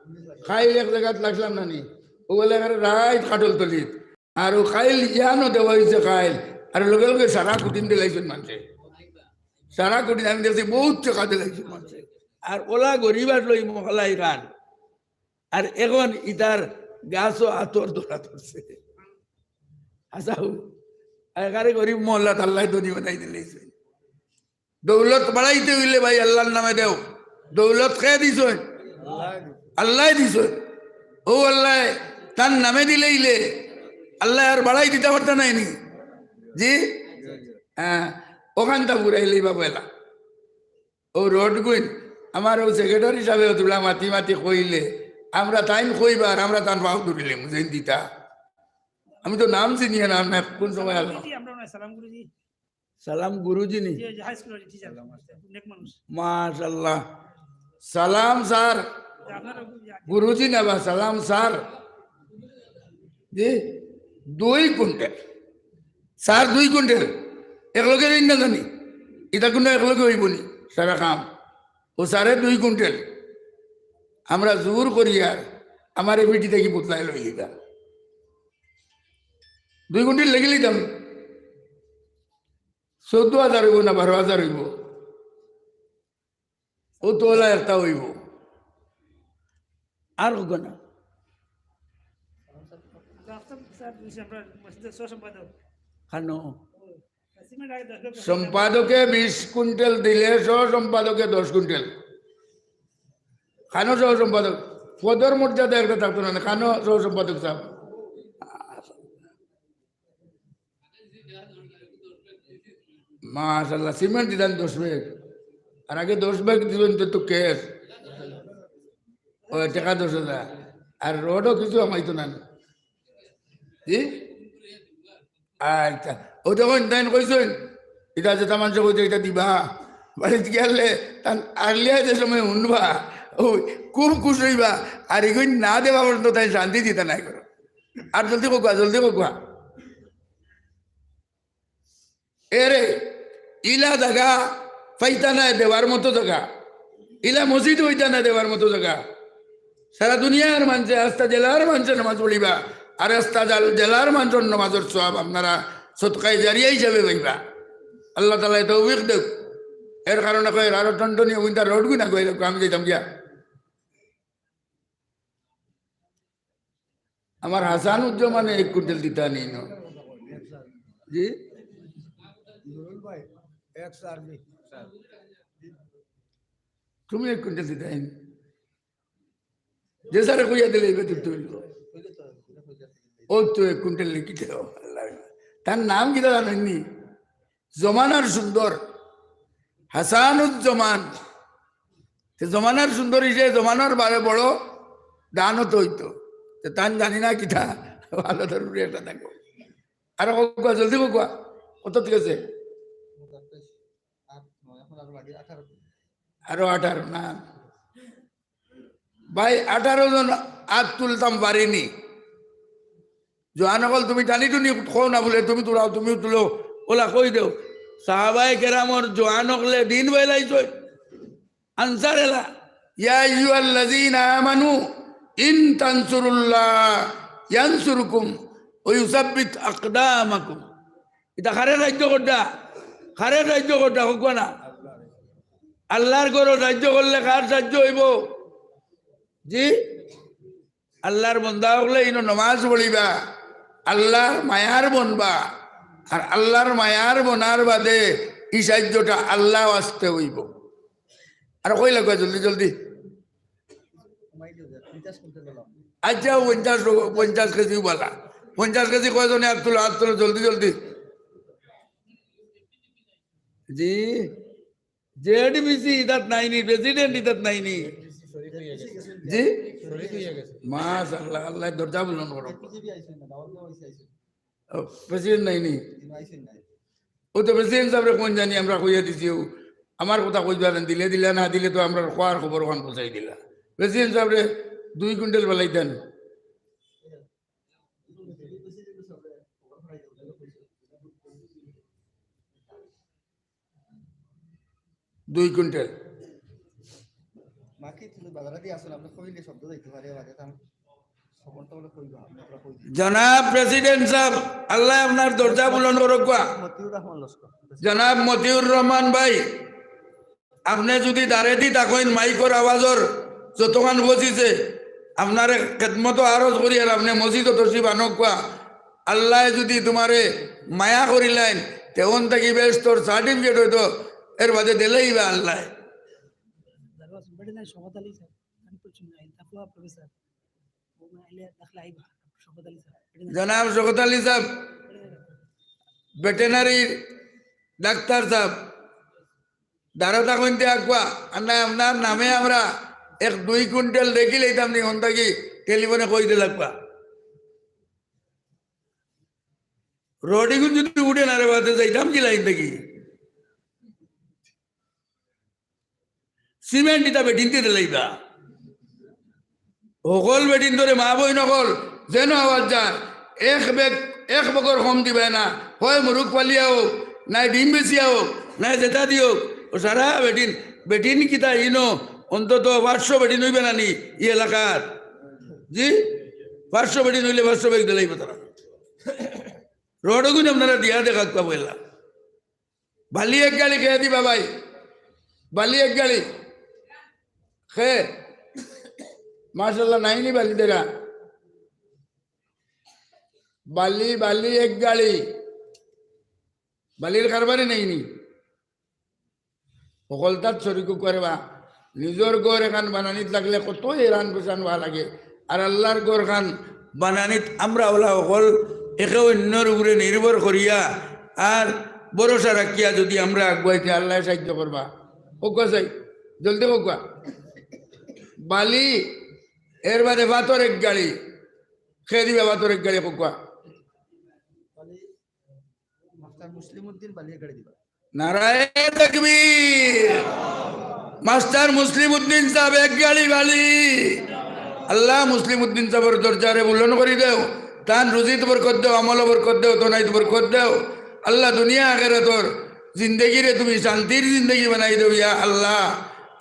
খাইল এক জাগাত লাগছিলাম না নি? ও বলে এখানে রাইত কাঠল তলিত। আর ও খাইল ইয়ানো দেওয়া অইছে খাইল। আর লগে লগে সারা কুটিন দিলাইছইন মানষে। সারা কুটিন আমি দেখছি বউত টেকা দিলাইছইন মানষে। আর ওলা গরিব আসলো ই মহল্লায় খান। আর এখন ইতার গাছও আতর ধরা ধরছে। হাছাউ। আর এখানে গরিব মহল্লাত আল্লায় ধনী বানাই দিলাইছইন। দৌলত বাড়াইতে অইলে ভাই আল্লার নামে দেও। দৌলত কে দিছইন? আল্লায় দিছইন। ও আল্লায় তান নামে দিলাইলে আল্লায় আর বাড়াই দিতা পারতা নায় নি? জি? হ্যাঁ, অখানতা পুরাইলেই বা পয়লা। ও রোড গুইন, আমার ও সেক্রেটারি সাবে অতগুলা মাতি মাতি কইলে, আমরা তাইন কইবা আর আমরা তান পাও ধরিলে, বুঝইন দিতা। আমি তো নাম চিনি না, না কোন সময় আলো। জি, আমরা ওনার সালাম গুরুজি। সালাম গুরুজি নি? জি, জি, হাই স্কুলের টিচার, নেক মানুষ। মাশাআল্লাহ। সালাম স্যার। জি, আপনারা গুরুজি। গুরুজি না বা, সালাম স্যার। জি, দুই কুইন্টাল। স্যার দুই কুইন্টাল। একলগে দিন না জানি। ইটা কুনু একলগে অইবো নি? সারা কাম। ও স্যারে দুই কুইন্টাল। আমরা জোর করি আর আমার এ পিঠি থাকি বুতলাই লই লিবা। দুই কুইন্টাল লেগে লিতাম। চৌদ্দ হাজার অইবো না বারো হাজার অইবো? ও তো ওলা একটা অইবো। আর হোক না। খানো। সম্পাদকে বিশ কুইন্টাল দিলে সহ সম্পাদকে দশ কুইন্টাল। খানো সহ সম্পাদক। পদর মর্যাদা একটা থাকতো না, খানো সহ সম্পাদক সাহেব। মাশাআল্লাহ, সিমেন্ট দিলেন দশ ব্যাগ। আর আগে দশ ব্যাগ দিবেন তো, তো ক্যাশ। ও, টাকা দশ হাজার। আর রোডও কিছু আমাইতো না। জি? আচ্ছা। ও দেখইন, তাইন কইছইন, ইটা যেটা মানষে কইতো, ইটা দিবা। বাড়িত গেলে তান আর্লিয়া যে সময় হুনবা, ও খুব খুশ অইবা। আর এগুইন না দেবা পর্যন্ত তাইন শান্তি দিতা নায় করো। আর জলদি কউক্কা, জলদি কউক্কা। এরে, ইলা জাগা পাইতা নায় দেওয়ার মতো জাগা, ইলা মসজিদ অইতা নায় দেওয়ার মতো জাগা। সারা দুনিয়ার মানষে, আস্তা জেলার মানষে নামাজ পড়িবা, আর আস্তা জাল-, জেলার মানষর নামাজর সওয়াব আপনারা সদকায়ে জারিয়া হিসাবে পাইবা। আল্লাহ তাআলায় তৌফিক দেউক। এর কারণে কয়, আরো টনটনি অগুইনতা রোড গুইন আগুয়াই রাখো, আমি যাইতাম গিয়া। আমার হাসানুজ্জামানে এক কুইন্টাল দিতা নি ন? জি? নুরুল ভাই, এক সার নি। তুমি এক কুইন্টাল দিতা নি? যে সারে কইয়া দিলে এবার দিতে অইলো। ও তো এক কুইন্টাল লিখিতে হবে। তার নাম কিতা জানইন নি? জমানার সুন্দর, হাসানুজ্জামান। তে জমানার সুন্দর হিসেবে জমানার বারে বড় দানও তো অইতো। তে তান জানি না কিতা, ভালো জরুরি একটা দেখো। আরো কউক্কা, জলদি কউক্কা। কত ঠিক আছে? আরো আঠারো না? ভাই, আঠারো জন আত তুলতাম পারিনি। জোয়ান অকল তুমি টানি টুনি কও না বুলে, তুমি তুলাও, তুমিও তুলো, অলা কই দেও। সাহাবায়ে কেরামর জোয়ান অকলে দিন বেলাইছইন। আনসার এলা, ইয়া আইয়ুহাল্লাযীনা আমানু ইন তানসুরুল্লাহ ইয়ানসুরকুম ওয়া ইউসাব্বিত আকদামাকুম। ইতা কারে সাইয্য করতা? কারে সাইয্য করতা? কউক্কা না। আল্লার ঘরো সাইয্য করলে কার সাইয্য অইবো? জি? আল্লার বন্দা অকলে ইনো নমাজ পড়িবা, আল্লার মায়ার বনবা, আর আল্লার মায়ার বনার বাদে ই সাইয্যটা আল্লার ওয়াস্তে অইবো। আর কই লাগবা জলদি জলদি। আচ্ছা, পঞ্চাশ, পঞ্চাশ কেজি বালা। পঞ্চাশ কেজি কয়জনে আত তুলো, আত তুলো, জলদি জলদি। জি, জেডবিসি ইতাত নাইনি, প্রেসিডেন্ট ইতাত নাইনি। জি? মাশাআল্লাহ, আল্লায় দরজা বুলন্দ করো। ও, প্রেসিডেন্ট নাইনি? ও তো প্রেসিডেন্ট সাবরে কইন জানি, আমরা কইয়া দিছি, ও আমার কথা কইবা না, দিলে দিলা, না দিলে তো আমরার কওয়ার খবর অখান পৌঁছাই দিলা। প্রেসিডেন্ট সাবরে দুই কুইন্টাল বালাই দেন। দুই কুইন্টাল। বাকি তুমি বাজারে দিয়ে আসুন, আপনি কইলে শব্দ দিতে পারে, বাদে তো আমি জনাব প্রেসিডেন্ট সাব, আল্লায় আপনার দরজা বুলন্দ করউক্কা। মতিউর রহমান লস্কর। জনাব মতিউর রহমান ভাই, আপনে যুদি দারেদি থাকইন, মাইকর আওয়াজর যতখান পৌঁছিছে, আপনারে খেদমতো আরজ করি আর আপনে মসজিদো তশরিফ আনউক্কা। আল্লায় যুদি তুমারে মায়া করিলাইন, তে অন থাকি বেহেস্তর সার্টিফিকেট অইতো, এর বাদে দিলাইবা আল্লায়। জনাব শওকত আলী সাব, ভেটেরিনারি ডাক্তার সাব, দারো থাকইন তে আগুয়া, আর না আপনার নামে আমরা এক দুই কুইন্টাল দেখিলাইতাম নি, অন থাকি টেলিফোনে কই দিলাউক্কা। রড ইগুন যুদি উঠে না রে বাদে যাইতাম কি লাইন থাকি? সিমেন্ট ইতা বেটিন্তে দিলাইবা। হকল বেটিন্তরে মা বইন অকল, যেন আওয়াজ যায়, এক বেগ, এক বগর কম দিবায় না, হয় মুরুগ ফালিয়া অউক, নায় ডিম বেচিয়া অউক, নায় যেতা দি অউক, ও সারা বেটিন, বেটিন কিতা ইনো, অন্তত পাঁচশো বেটিন অইবা না নি ই এলাকাত? জি, পাঁচশো বেটিন অইলে পাঁচশো বেগ দিলাইবা তারা। রড ইগুন আপনারা দিয়া দেখাউক্কা পয়লা। বালি এক গাড়ি কে দিবা ভাই? বালি এক গাড়ি। কে? মাশাআল্লাহ, নাইনি বালি দেরা। বালি, বালি এক গাড়ি। বালির কারবারি নাইনি। হকলতাত শরিক অউক্কা রে বা। নিজর ঘর এখান বানানিত লাগলে কত হেরান পেশান অওয়া লাগে। আর আল্লার ঘরখান বানানিত আমরা অলা হকল একে অইন্যর উপরে নির্ভর করিয়া আর ভরসা রাখিয়া যুদি আমরা আগুয়াই তে আল্লায় সাইয্য করবা। কউক্কা চাই, জলদি কউক্কা। বালি, এর বাদে পাথর এক গাড়ি। কে দিবা পাথর এক গাড়ি কউক্কা। মাস্টার মুসলিম উদ্দিন বালি এক গাড়ি দিবা। নারায়ে তাকবীর। মাস্টার মুসলিম উদ্দিন সাব এক গাড়ি বালি। আল্লাহ মুসলিম উদ্দিন সাবর দরজারে বুলন্দ করি দেও। তান রুজিত বরকত দেও, আমলো বরকত দেও, তনাইত বরকত দেও। আল্লাহ, দুনিয়া আখেরাতর জিন্দেগিরে তুমি শান্তির জিন্দেগি বানাই দেও, ইয়া আল্লাহ।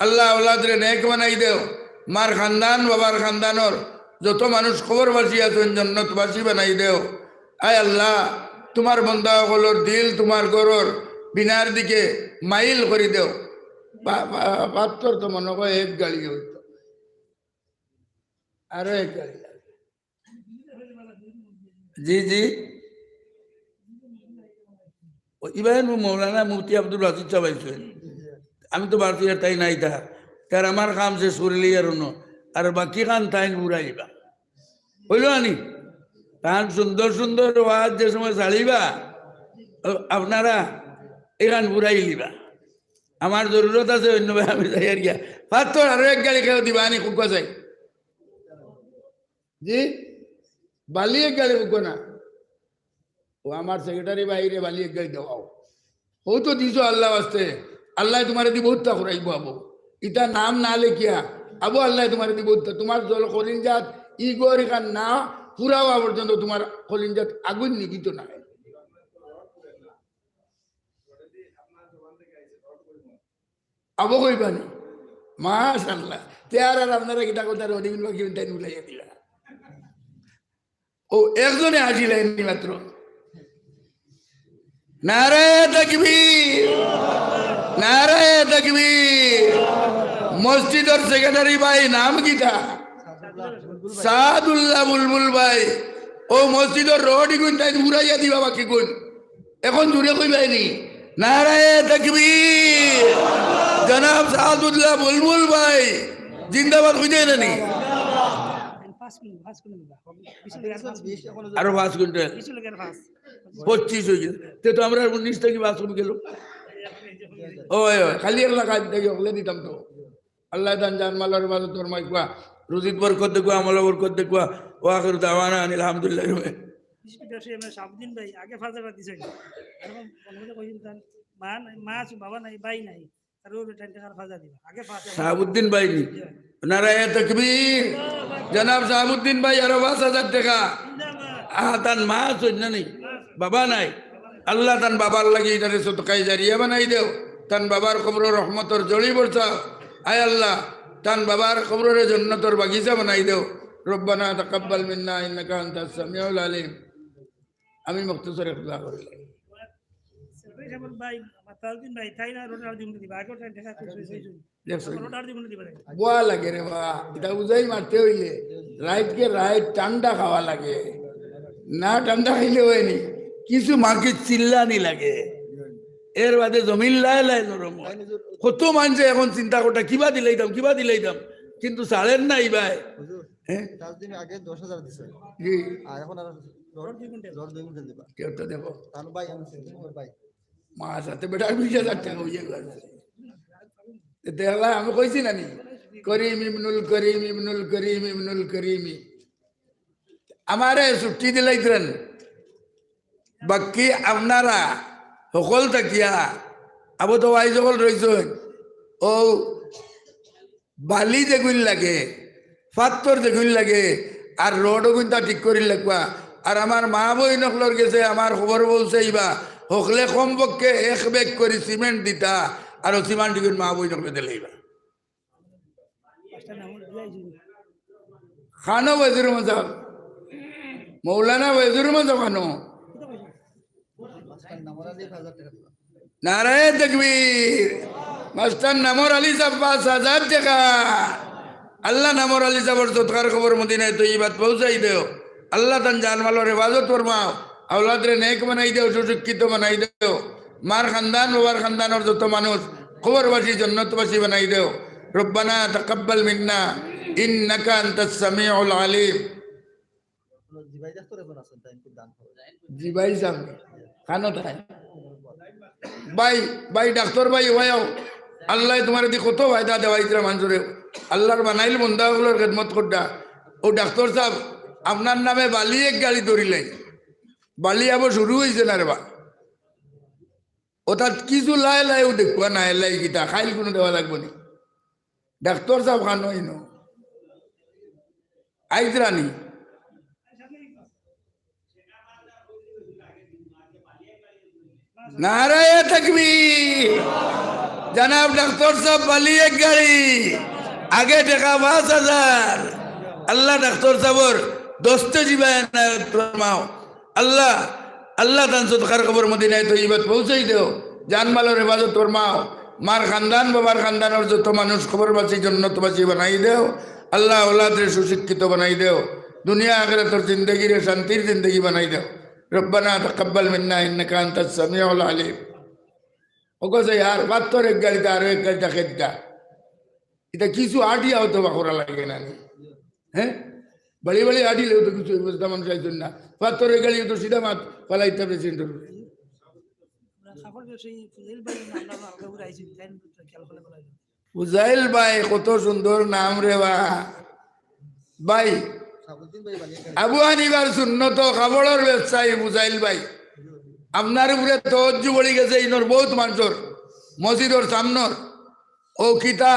আল্লাহ, আওলাদরে নেক বানাই দেও। মার খানদান, বাবার খানদানর যত মানুষ কবরবাসী আছইন, জন্নতবাসী বানাই দেও। আয় আল্লাহ, তুমার বন্দা অকলর দিল তুমার ঘরর বিনার দিকে মাইল করি দেও। পা-, পা-, পাত্তর তো মনো কয় এক গাড়ি অইতো, আরো এক গাড়ি লাগে। জি, জি। ও, ইবায় মৌলানা মুফতি আব্দুল বাসিত সাব আইছইন। আমি তো বাসিত আর তাইন আইতা। তার আমার কাম শেষ করিলিয়ার অনো। আর বাকি খান তাইন ঘুরাইবা। অইলো আনি? তান সুন্দর সুন্দর ওয়াজ যে সময় ছাড়িবা, ও, আপনারা এখান ঘুরাইলিবা। আমার জরুরত আছে, অইন্য ভাই আমি যাইয়ার গিয়া। পাত্তর আরো এক গাড়ি কেউ দিবা আনি, খুব চাই। জি, বালি এক গাড়ি উগো না। ও আমার সেক্রেটারি ভাইরে বালি এক গাড়ি দেওয়াও। ও তো দিছো আল্লাহ ওয়াস্তে, আল্লায় তুমারে দি বউততা ফুরাইবো আবো। ইতা নাম না লেখিয়া, আবো আল্লায় তুমারে দি বউততা। তুমার জল কলিজাত ইগর ইখান না ফুরাওয়া পর্যন্ত তুমার কলিজাত আগুন নিবিত না। আবো কইবানি? মাশাআল্লাহ। তে আর, আর আপনারা কিতা কথা রডিবিন বাকি তাইন উলাইয়া দিলা। ও একজনে আসিলাইনি মাত্র। নারায়ে তাকবীর, নারায়ে তাকবীর। মসজিদর সেক্রেটারি ভাই নাম কিতা? সাদুল্লাহ বুলবুল ভাই। ও মসজিদর রড ইগুন তাইন উড়াইয়া দিবা বাকি গুন। এখন জুরে কইবাইনি, নারায়ে তাকবীর। জনাব সাদুল্লাহ বুলবুল ভাই জিন্দাবাদ কইতায় না নি? পাঁচ মিনিট, পাঁচ মিনিট দিবা। বিশ মিনিট, পাঁচ মিনিট। আরো পাঁচ কুইন্টাল। বিশ মিনিট, পাঁচ। পঁচিশ অই গেল। তে তো আমরার উনিশ থাকি পাঁচ কমে গেল। ওই, ওই, খালি এক লাখ আট থাকি হকলে দিতাম তো। আল্লায় তান জান মালর হেফাজত ফরমাউক্কা, রুজিত বরকত দেউক্কা, আমলো বরকত দেউক্কা। ওয়া আখিরু দাওয়ানা আনিল হামদুলিল্লাহি। বিশ মিনিট আসে, আমরা শাহাবুদ্দিন ভাই আগে পাঁচ হাজার দিছইন। এখন মনে মনে কইছেন তার মা নাই, মা আছে, বাবা নাই, ভাই নাই। তার উপরে টেন টাকার পাঁচ হাজার দিবা। আগে পাঁচ হাজার। শাহাবুদ্দিন ভাই নি? জি। নারায়ে তাকবীর। জনাব শাহাবুদ্দিন ভাই আরো পাঁচ হাজার টাকা। জিন্দাবাদ। আহ, তান মা আছইন না নি? বাবা নাই। আল্লাহ তান বাবার লাগি ইটারে সদকায়ে জারিয়া বানাই দেও। তান বাবার কবরো রহমতর জড়ি বরসাও। আয় আল্লাহ, তান বাবার কবররে জন্নতর বাগিচা বানাই দেও। রব্বানা তাকাব্বাল মিন্না ইন্নাকা আনতাস সামিউল আলিম। আমি মুখতসর এক দোয়া করি। সেক্রেটারি সাহেবের ভাই, আমার তাজউদ্দিন ভাই, তাই না, রোড আর দিমুন দিবা, আগে ওটা দেখা করছে, সেই জন্য। দেখছো? রোড আর দিমুন দিবা। বোয়া লাগে রে বা, ইটা উজাই মারতে অইলে রাইতকে রাইত ঠান্ডা খাওয়া লাগে। না ঠান্ডা খাইলে অয়নি, কিছু মাকে চিল্লানি লাগে। এর বাদে জমিন লাই লাই নরম অয়। কত মানষে এখন চিন্তা করতা, কিবা দিলাইতাম, কিবা দিলাইতাম, কিন্তু ছাড়ের না ইবায়। হুজুর, হ্যাঁ? তাজউদ্দিন আগে দশ হাজার দিছে। জি। আর এখন আর রড, রড দুই কুইন্টাল দিবা। কেউ তো দেখো। তার ভাই, আমি চিনি, ওর ভাই। মার সাথে বেটা বিশ হাজার টাকা অইয়া গেল। দেখলা, আমি কইছি না নি? করিম ইবনুল করিম ইবনুল করিম ইবনুল করিমি। আমারে ছুটি দিলাইতরা। বাকি আপনারা হকল থাকিয়া, আবো তো ওয়াইজ হকল রইছইন। ও বালি যেগুইন লাগে, পাত্তর যেগুইন লাগে, আর রড অগুইনতা ঠিক করি লাগবা। আর আমার মা বইন অকলর গেছে আমার খবর পৌঁছাইবা, হকলে কমপক্ষে এক ব্যাগ করি সিমেন্ট দিতা, আর ও সিমেন্ট ইগুইন মা বইন অকলে দিলাইবা। খানো ওয়াজির মজাব, মৌলানা ওয়াজির মজাব খানো। নারায়ে তাকবীর। মাস্টার নামর আলী সাব পাঁচ হাজার টাকা। আল্লাহ নামর আলী সাবর সদকার খবর মদিনায় তৈয়বাত পৌঁছাই দেও। আল্লাহ তান জান মালর হেফাজত ফরমাও। আওলাদরে নেক বানাই দেও, সুশিক্ষিত বানাই দেও। মার খানদান, বাবার খানদানর যত মানুষ কবরবাসী, জন্নতবাসী বানাই দেও। রব্বানা তাকাব্বাল মিন্না ইন্নাকা আনতাস সামিউল আলিম। জি ভাই, ডাক্তার এখন আছেন, তাই একটু দান করো। জি ভাই সাহেব, খানো তাই। ভাই, ভাই, ডাক্তার ভাই, ওয়াও। আল্লায় তুমারে দি কত ফায়দা দেওয়াইতরা মানষরে। আল্লাহর বানাইল বন্দা অকলর খেদমত করতা। ও ডাক্তার সাহেব, আপনার নামে বালি এক গাড়ি ধরিলাই। বালি আবো শুরু অইছে না রে বা। অর্থাৎ কিছু লাই লাই ও দেখবা না, এলাই কিতা, খাইল কুনু দেওয়া লাগবো নি। ডাক্তার সাহেব খানো ইনো। আইতরা নি। নারায়ে তাকবীর। জনাব ডাক্তার সাব বালি এক গাড়ি, আগে টেকা পাঁচ হাজার। আল্লাহ ডাক্তার সাবর দস্তে জিবায় এনায়েত ফরমাও। আল্লাহ, আল্লাহ তান সদকার কবর মদিনায়ে তৈয়বাত পৌঁছাই দেও। জানমালর হেফাজত ফরমাও। মার খানদান, বাবার খানদানর যত মানুষ কবরবাসী, জন্নতবাসী বানাই দেও। আল্লাহ আওলাদরে সুশিক্ষিত বানাই দেও। দুনিয়া আখিরাতর জিন্দেগিরে শান্তির জিন্দেগি বানাই দেও। ربنا تقبل منا إنك أنت السميع العليم। ওগো যে আর পাত্তর এক গাড়িতে আরো এক গাড়িতে খেদিতা। ইতা কিছু আটিয়া অতো বা করা লাগে না নি? হ্যাঁ? বাড়ি বাড়ি আটিলেও তো কিছু অবস্থা মানুষ আইছেন না। পাত্তর এক গাড়ি তো সিধা মাত ফালাইতে প্রেসিডেন্ট। আমরা কাপড় ব্যবসায়ী ফুজাইল ভাই, আমরা আলাদা করে আইছি, তাই খেয়াল করলে বলা যায়। ফুজাইল ভাই, কত সুন্দর নাম রে বা। ভাই, আবু হানিফার সুন্নত কাপড়র ব্যবসায়ী ফুজাইল ভাই, আপনার উপরে তওয়াজ্জু বড়ি গেছে ইনর বহুত মানুষর, মসজিদর সামনর। ও কিতা,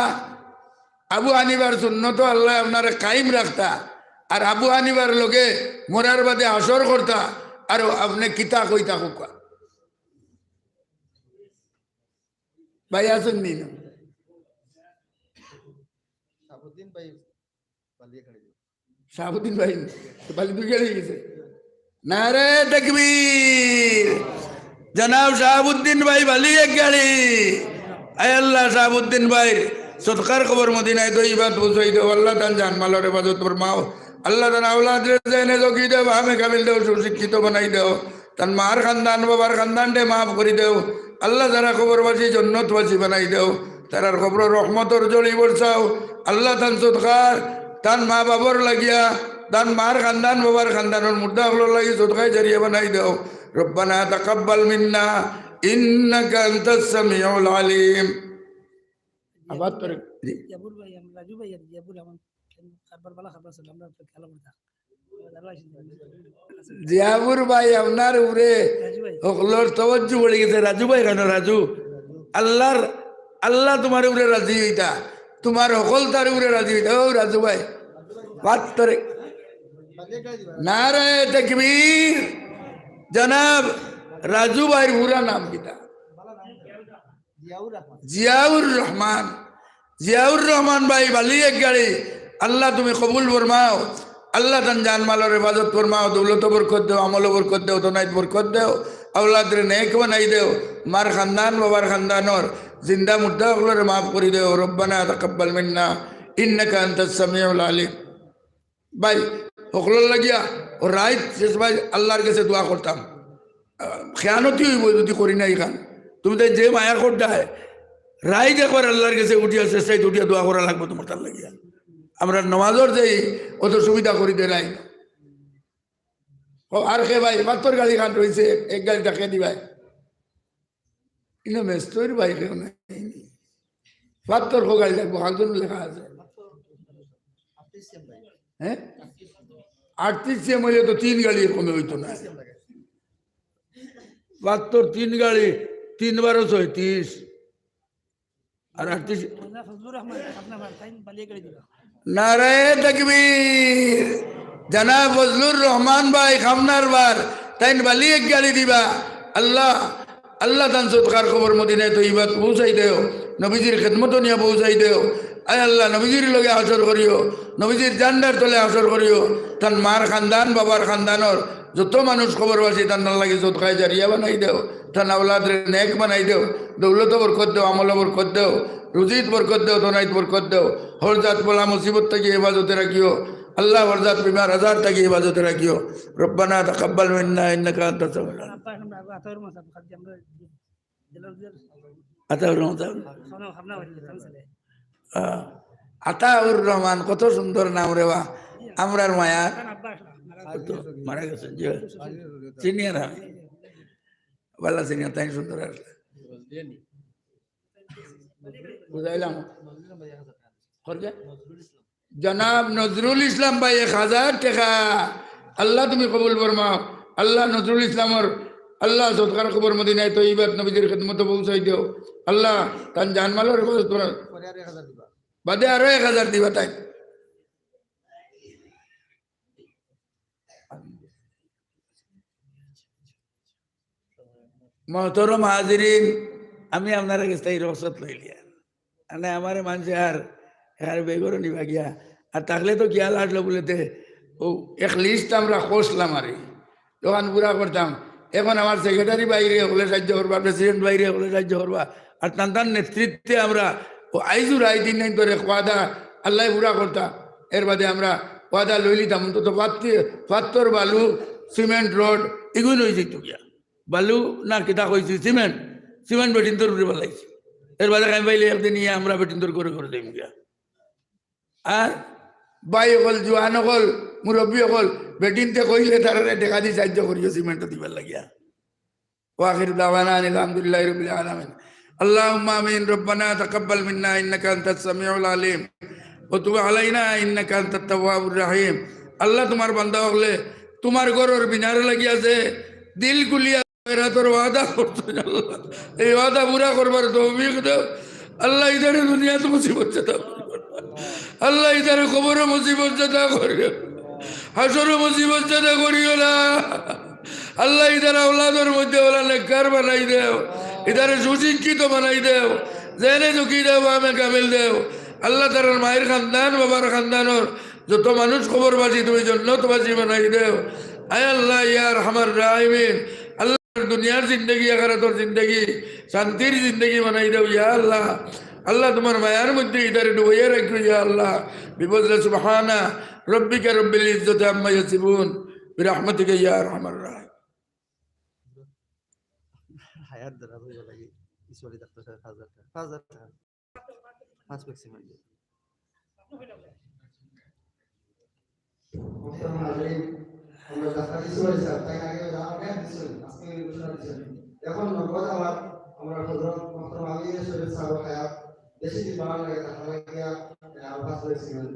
আবু হানিফার সুন্নত আল্লাহ আপনারে কায়েম রাখতা, আর আবু হানিফার লগে মরার বাদে হাশর করতা, আর আপনে কিতা কইতা কউক্কা। ভাই আছেন নি না? শাহাবুদ্দিন ভাই, বালি এক গাড়ি। শাহাবুদ্দিন ভাই, তো বালি দুই গাড়ি হয়ে গেছে। নারায়ে তাকবীর। জনাব শাহাবুদ্দিন ভাই, বালি এক গাড়ি। আয় আল্লাহ, শাহাবুদ্দিন ভাইর সদকার কবর মদিনায়ে তৈয়বাত পৌঁছাই দেও। আল্লাহ তান জানমালর হেফাজত ফরমাও। আল্লাহ তান আওলাদরে জেনে জগি দেও, ফাহমে কামিল দেও, সুশিক্ষিত বানাই দেও। তান মার খানদান, বাবার খানদানরে মাফ করি দেও। আল্লাহ, যারা কবরবাসী জন্নতবাসী বানাই দেও। তারার কবর রহমতর জড়ি বরসাও। আল্লাহ, তান সদকার, তান মা বাবার লাগিয়া, তান মার খানদান, বাবার খানদানর মুর্দা অকলর লাগি সদকায়ে জারিয়া বানাই দেও। ربنا تقبل منا إنك أنت السميع العليم। আবার তোরে, জি। ইয়াবুর ভাই, আমি রাজু ভাই, আর ইয়াবুর আমার একবার বালা খাবার ছিল, আমরা একটু খেলা করতাম। জিয়াবুর ভাই, আপনার উপরে রাজু ভাই। হকলর তওয়াজ্জু বড়ি গেছে। রাজু ভাই কেন রাজু? আল্লাহর, আল্লাহ তোমার উপরে রাজি হইতা, তোমার হকল তার উপরে রাজি হইতা। ও রাজু ভাই, পাত্তরে। নারায়ে তাকবীর। জনাব রাজু ভাইর পুরা নাম কিতা? জিয়াউর রহমান। জিয়াউর রহমান। জিয়াউর রহমান ভাই, বালি এক গাড়ি। আল্লাহ, তুমি কবুল ফরমাও। আল্লাহ, তান জানমালর হেফাজত ফরমাও, দৌলত বরকত দেও, আমল বরকত দেও, তনাইত বরকত দেও, আওলাদরে নেক বানাই দেও, মার খানদান, বাবার খানদানর জিন্দা মুর্দা অকলরে মাফ করি দেও। ربنا تقبل منا إنك أنت السميع العليم। ভাই, হকলর লাগিয়া ও রাইত শেষ ভাই আল্লাহর কাছে দোয়া করতাম। আহ, খেয়ানতি হইব যদি করি না ইখান। তুমি তাই যে মায়া করতায়, রাইত একবার আল্লাহর কাছে উঠিয়া, শেষ রাইত উঠিয়া দোয়া করা লাগবে তোমার তার লাগিয়া। আমরা নমাজর যেই অত সুবিধা করি দেরাই। ও, আর কে ভাই, পাত্তর গাড়ি খান রইছে, এক গাড়িটা কে দিবায়? ইনো মেস্তইর ভাই কেউ নাই। পাত্তর কো গাড়ি লাগবো, কাগজে লেখা আছে। হ্যাঁ? আটত্রিশ সিএম হইলে তো তিন গাড়ি কমে হইতো না। পাত্তর তিন গাড়ি, তিন বারো ছয়ত্রিশ। আর আটত্রিশ। নারায়ে তাকবীর। জনাব ফজলুর রহমান ভাই খামনার বার, তাইন বালি এক গাড়ি দিবা। আল্লাহ, আল্লাহ তান সদকার কবর মদিনায়ে তৈয়বাত পৌঁছাই দেও, নবীজির খেদমত নিয়া পৌঁছাই দেও। আয় আল্লাহ, নবীজির লগে হাশর করিও, নবীজির জান্ডার তলে হাশর করিও। তান মার খানদান, বাবার খানদানর যত মানুষ কবরবাসী, তান লাগি সদকায়ে জারিয়া বানাই দেও। তান আওলাদরে নেক বানাই দেও। দৌলত বরকত দেও, আমল বরকত দেও, রুজিত বরকত দেও, তনাইত বরকত দেও। হরজাত বলা মুসিবত থাকি হেফাজতে রাখিও। আল্লাহ, হরজাত বিমার আজার থাকি হেফাজতে রাখিও। ربنا تقبل منا إنك أنت السميع العليم। আতাউর রহমান সাহেব। আহ, আতাউর রহমান, কত সুন্দর নাম রে বা। আমরার মায়া। কত মারা গেছে, জি। চিনি আর আমি। বালা চিনি, তাই সুন্দর আসলে। বুঝাইলাম। খরচা? জনাব নজরুল ইসলাম ভাই এক হাজার টেকা। আল্লাহ তুমি কবুল ফরমাও। আল্লাহ নজরুল ইসলামর, আল্লাহ সদকার কবর মদিনায়ে তৈয়বাত নবীজির খেদমতো পৌঁছাই দেও। আল্লাহ তান জানমালর হেফাজত করো। বাদে আরো এক হাজার দিবা তাই। মহতরম হাজিরিন, আমি আপনারার গেছ থাকি রুখসত লইলিয়ার। মানে আমারে মানষে আর এখানে বেগরও নিবা গিয়া। আর থাকলে তো খিয়াল আসলো বুলেতে, ও এক লিস্ট আমরা করছিলাম আরি, যখন পুরা করতাম। এখন আমার সেক্রেটারি ভাইরে হকলে সাহায্য করবা, প্রেসিডেন্ট ভাইরে হকলে সাহায্য করবা, আর তান তান নেতৃত্বে আমরা ও আইজু রায় দিন নাই ধরে ওয়াদা আল্লাহ পুরা করতা। এর বাদে আমরা ওয়াদা লইলিতাম, অন্তত পাত্তি-, পাত্তর, বালু, সিমেন্ট, রড এগুলো লই যাইতো গিয়া। বালু না কিতা কইছি, সিমেন্ট, সিমেন্ট বেটিন্তর উপরে বালাইছি। এর বাদে আমি পাইলে একদিন ইয়া আমরা বেটিন্তর করে করে দেব গিয়া। আর ভাই অকল, জুয়ান অকল, মুরব্বী অকল, বেটিন্তে কইলে তারারে টেকা দি সাহায্য করিও সিমেন্ট দিবার লাগিয়া। ওয়া আখিরু দাওয়ানা আনিল হামদুলিল্লাহি রাব্বিল আলামিন। اللهم آمين. ربنا تقبل منا إنك أنت السميع العليم وتب علينا إنك أنت التواب الرحيم. আল্লাহ, তোমার বান্দা অকলে তোমার ঘরর বিনার লাগিয়া যে দিল খুলিয়া এরা তোর ওয়াদা করতো, আল্লাহ, এই ওয়াদা পুরা করবার তৌফিক দেও। আল্লাহ, ইতারে দুনিয়াত মুসিবত যেতা করিও না। আল্লাহ, ইতারে কবরো মুসিবত যেতা করিও না। হাশরো মুসিবত যেতা করিও না। আল্লাহ, ইতার আওলাদর মধ্যে ওলা নেককার বানাই দেও, ইতারে সুশিক্ষিত বানাই দেও, জেনে চুকি দেও, আমে কামিল দেও। আল্লাহ, তারার মায়ের খানদান, বাবার খানদানর যত মানুষ কবরবাসী তুমি জন্নতবাসী বানাই দেও। আয় আল্লাহ, ইয়া আরহামার রাহিমিন, আল্লাহ, দুনিয়ার জিন্দেগি, আখিরাতর জিন্দেগি, শান্তির জিন্দেগি বানাই দেও, ইয়া আল্লাহ। আল্লাহ, তোমার মায়ার মধ্যে ইতারে ডুবাইয়া রাখিও, ইয়া আল্লাহ। বিপদে সুবহানা রব্বিকা রব্বিল ইজ্জতি আম্মা ইয়াসিফুন, বিরাহমাতিকা ইয়া আরহামার রাহিমিন। হায়াত দ্বারা বইব লাগে, ইসমাইল ডাক্তার সাহেব, পাঁচ হাজার টাকা, পাঁচ হাজার টাকা, পাঁচ প্যাক সিমেন্ট। মোহতরম হাজিরিন, আমরা জাকাত ইসমাইল সাহেব, তাই আগে জাকাত দিয়েছেন, আজকে এই ঘোষণা দিয়েছেন। এখন নগদ আমার, আমরা হযরত মোহতরম আলী শরীফ সাহেব হায়াত, বেশি দিন বাড়ানো লাগে, তাহলে গিয়া, আহ, পাঁচ প্যাক সিমেন্ট।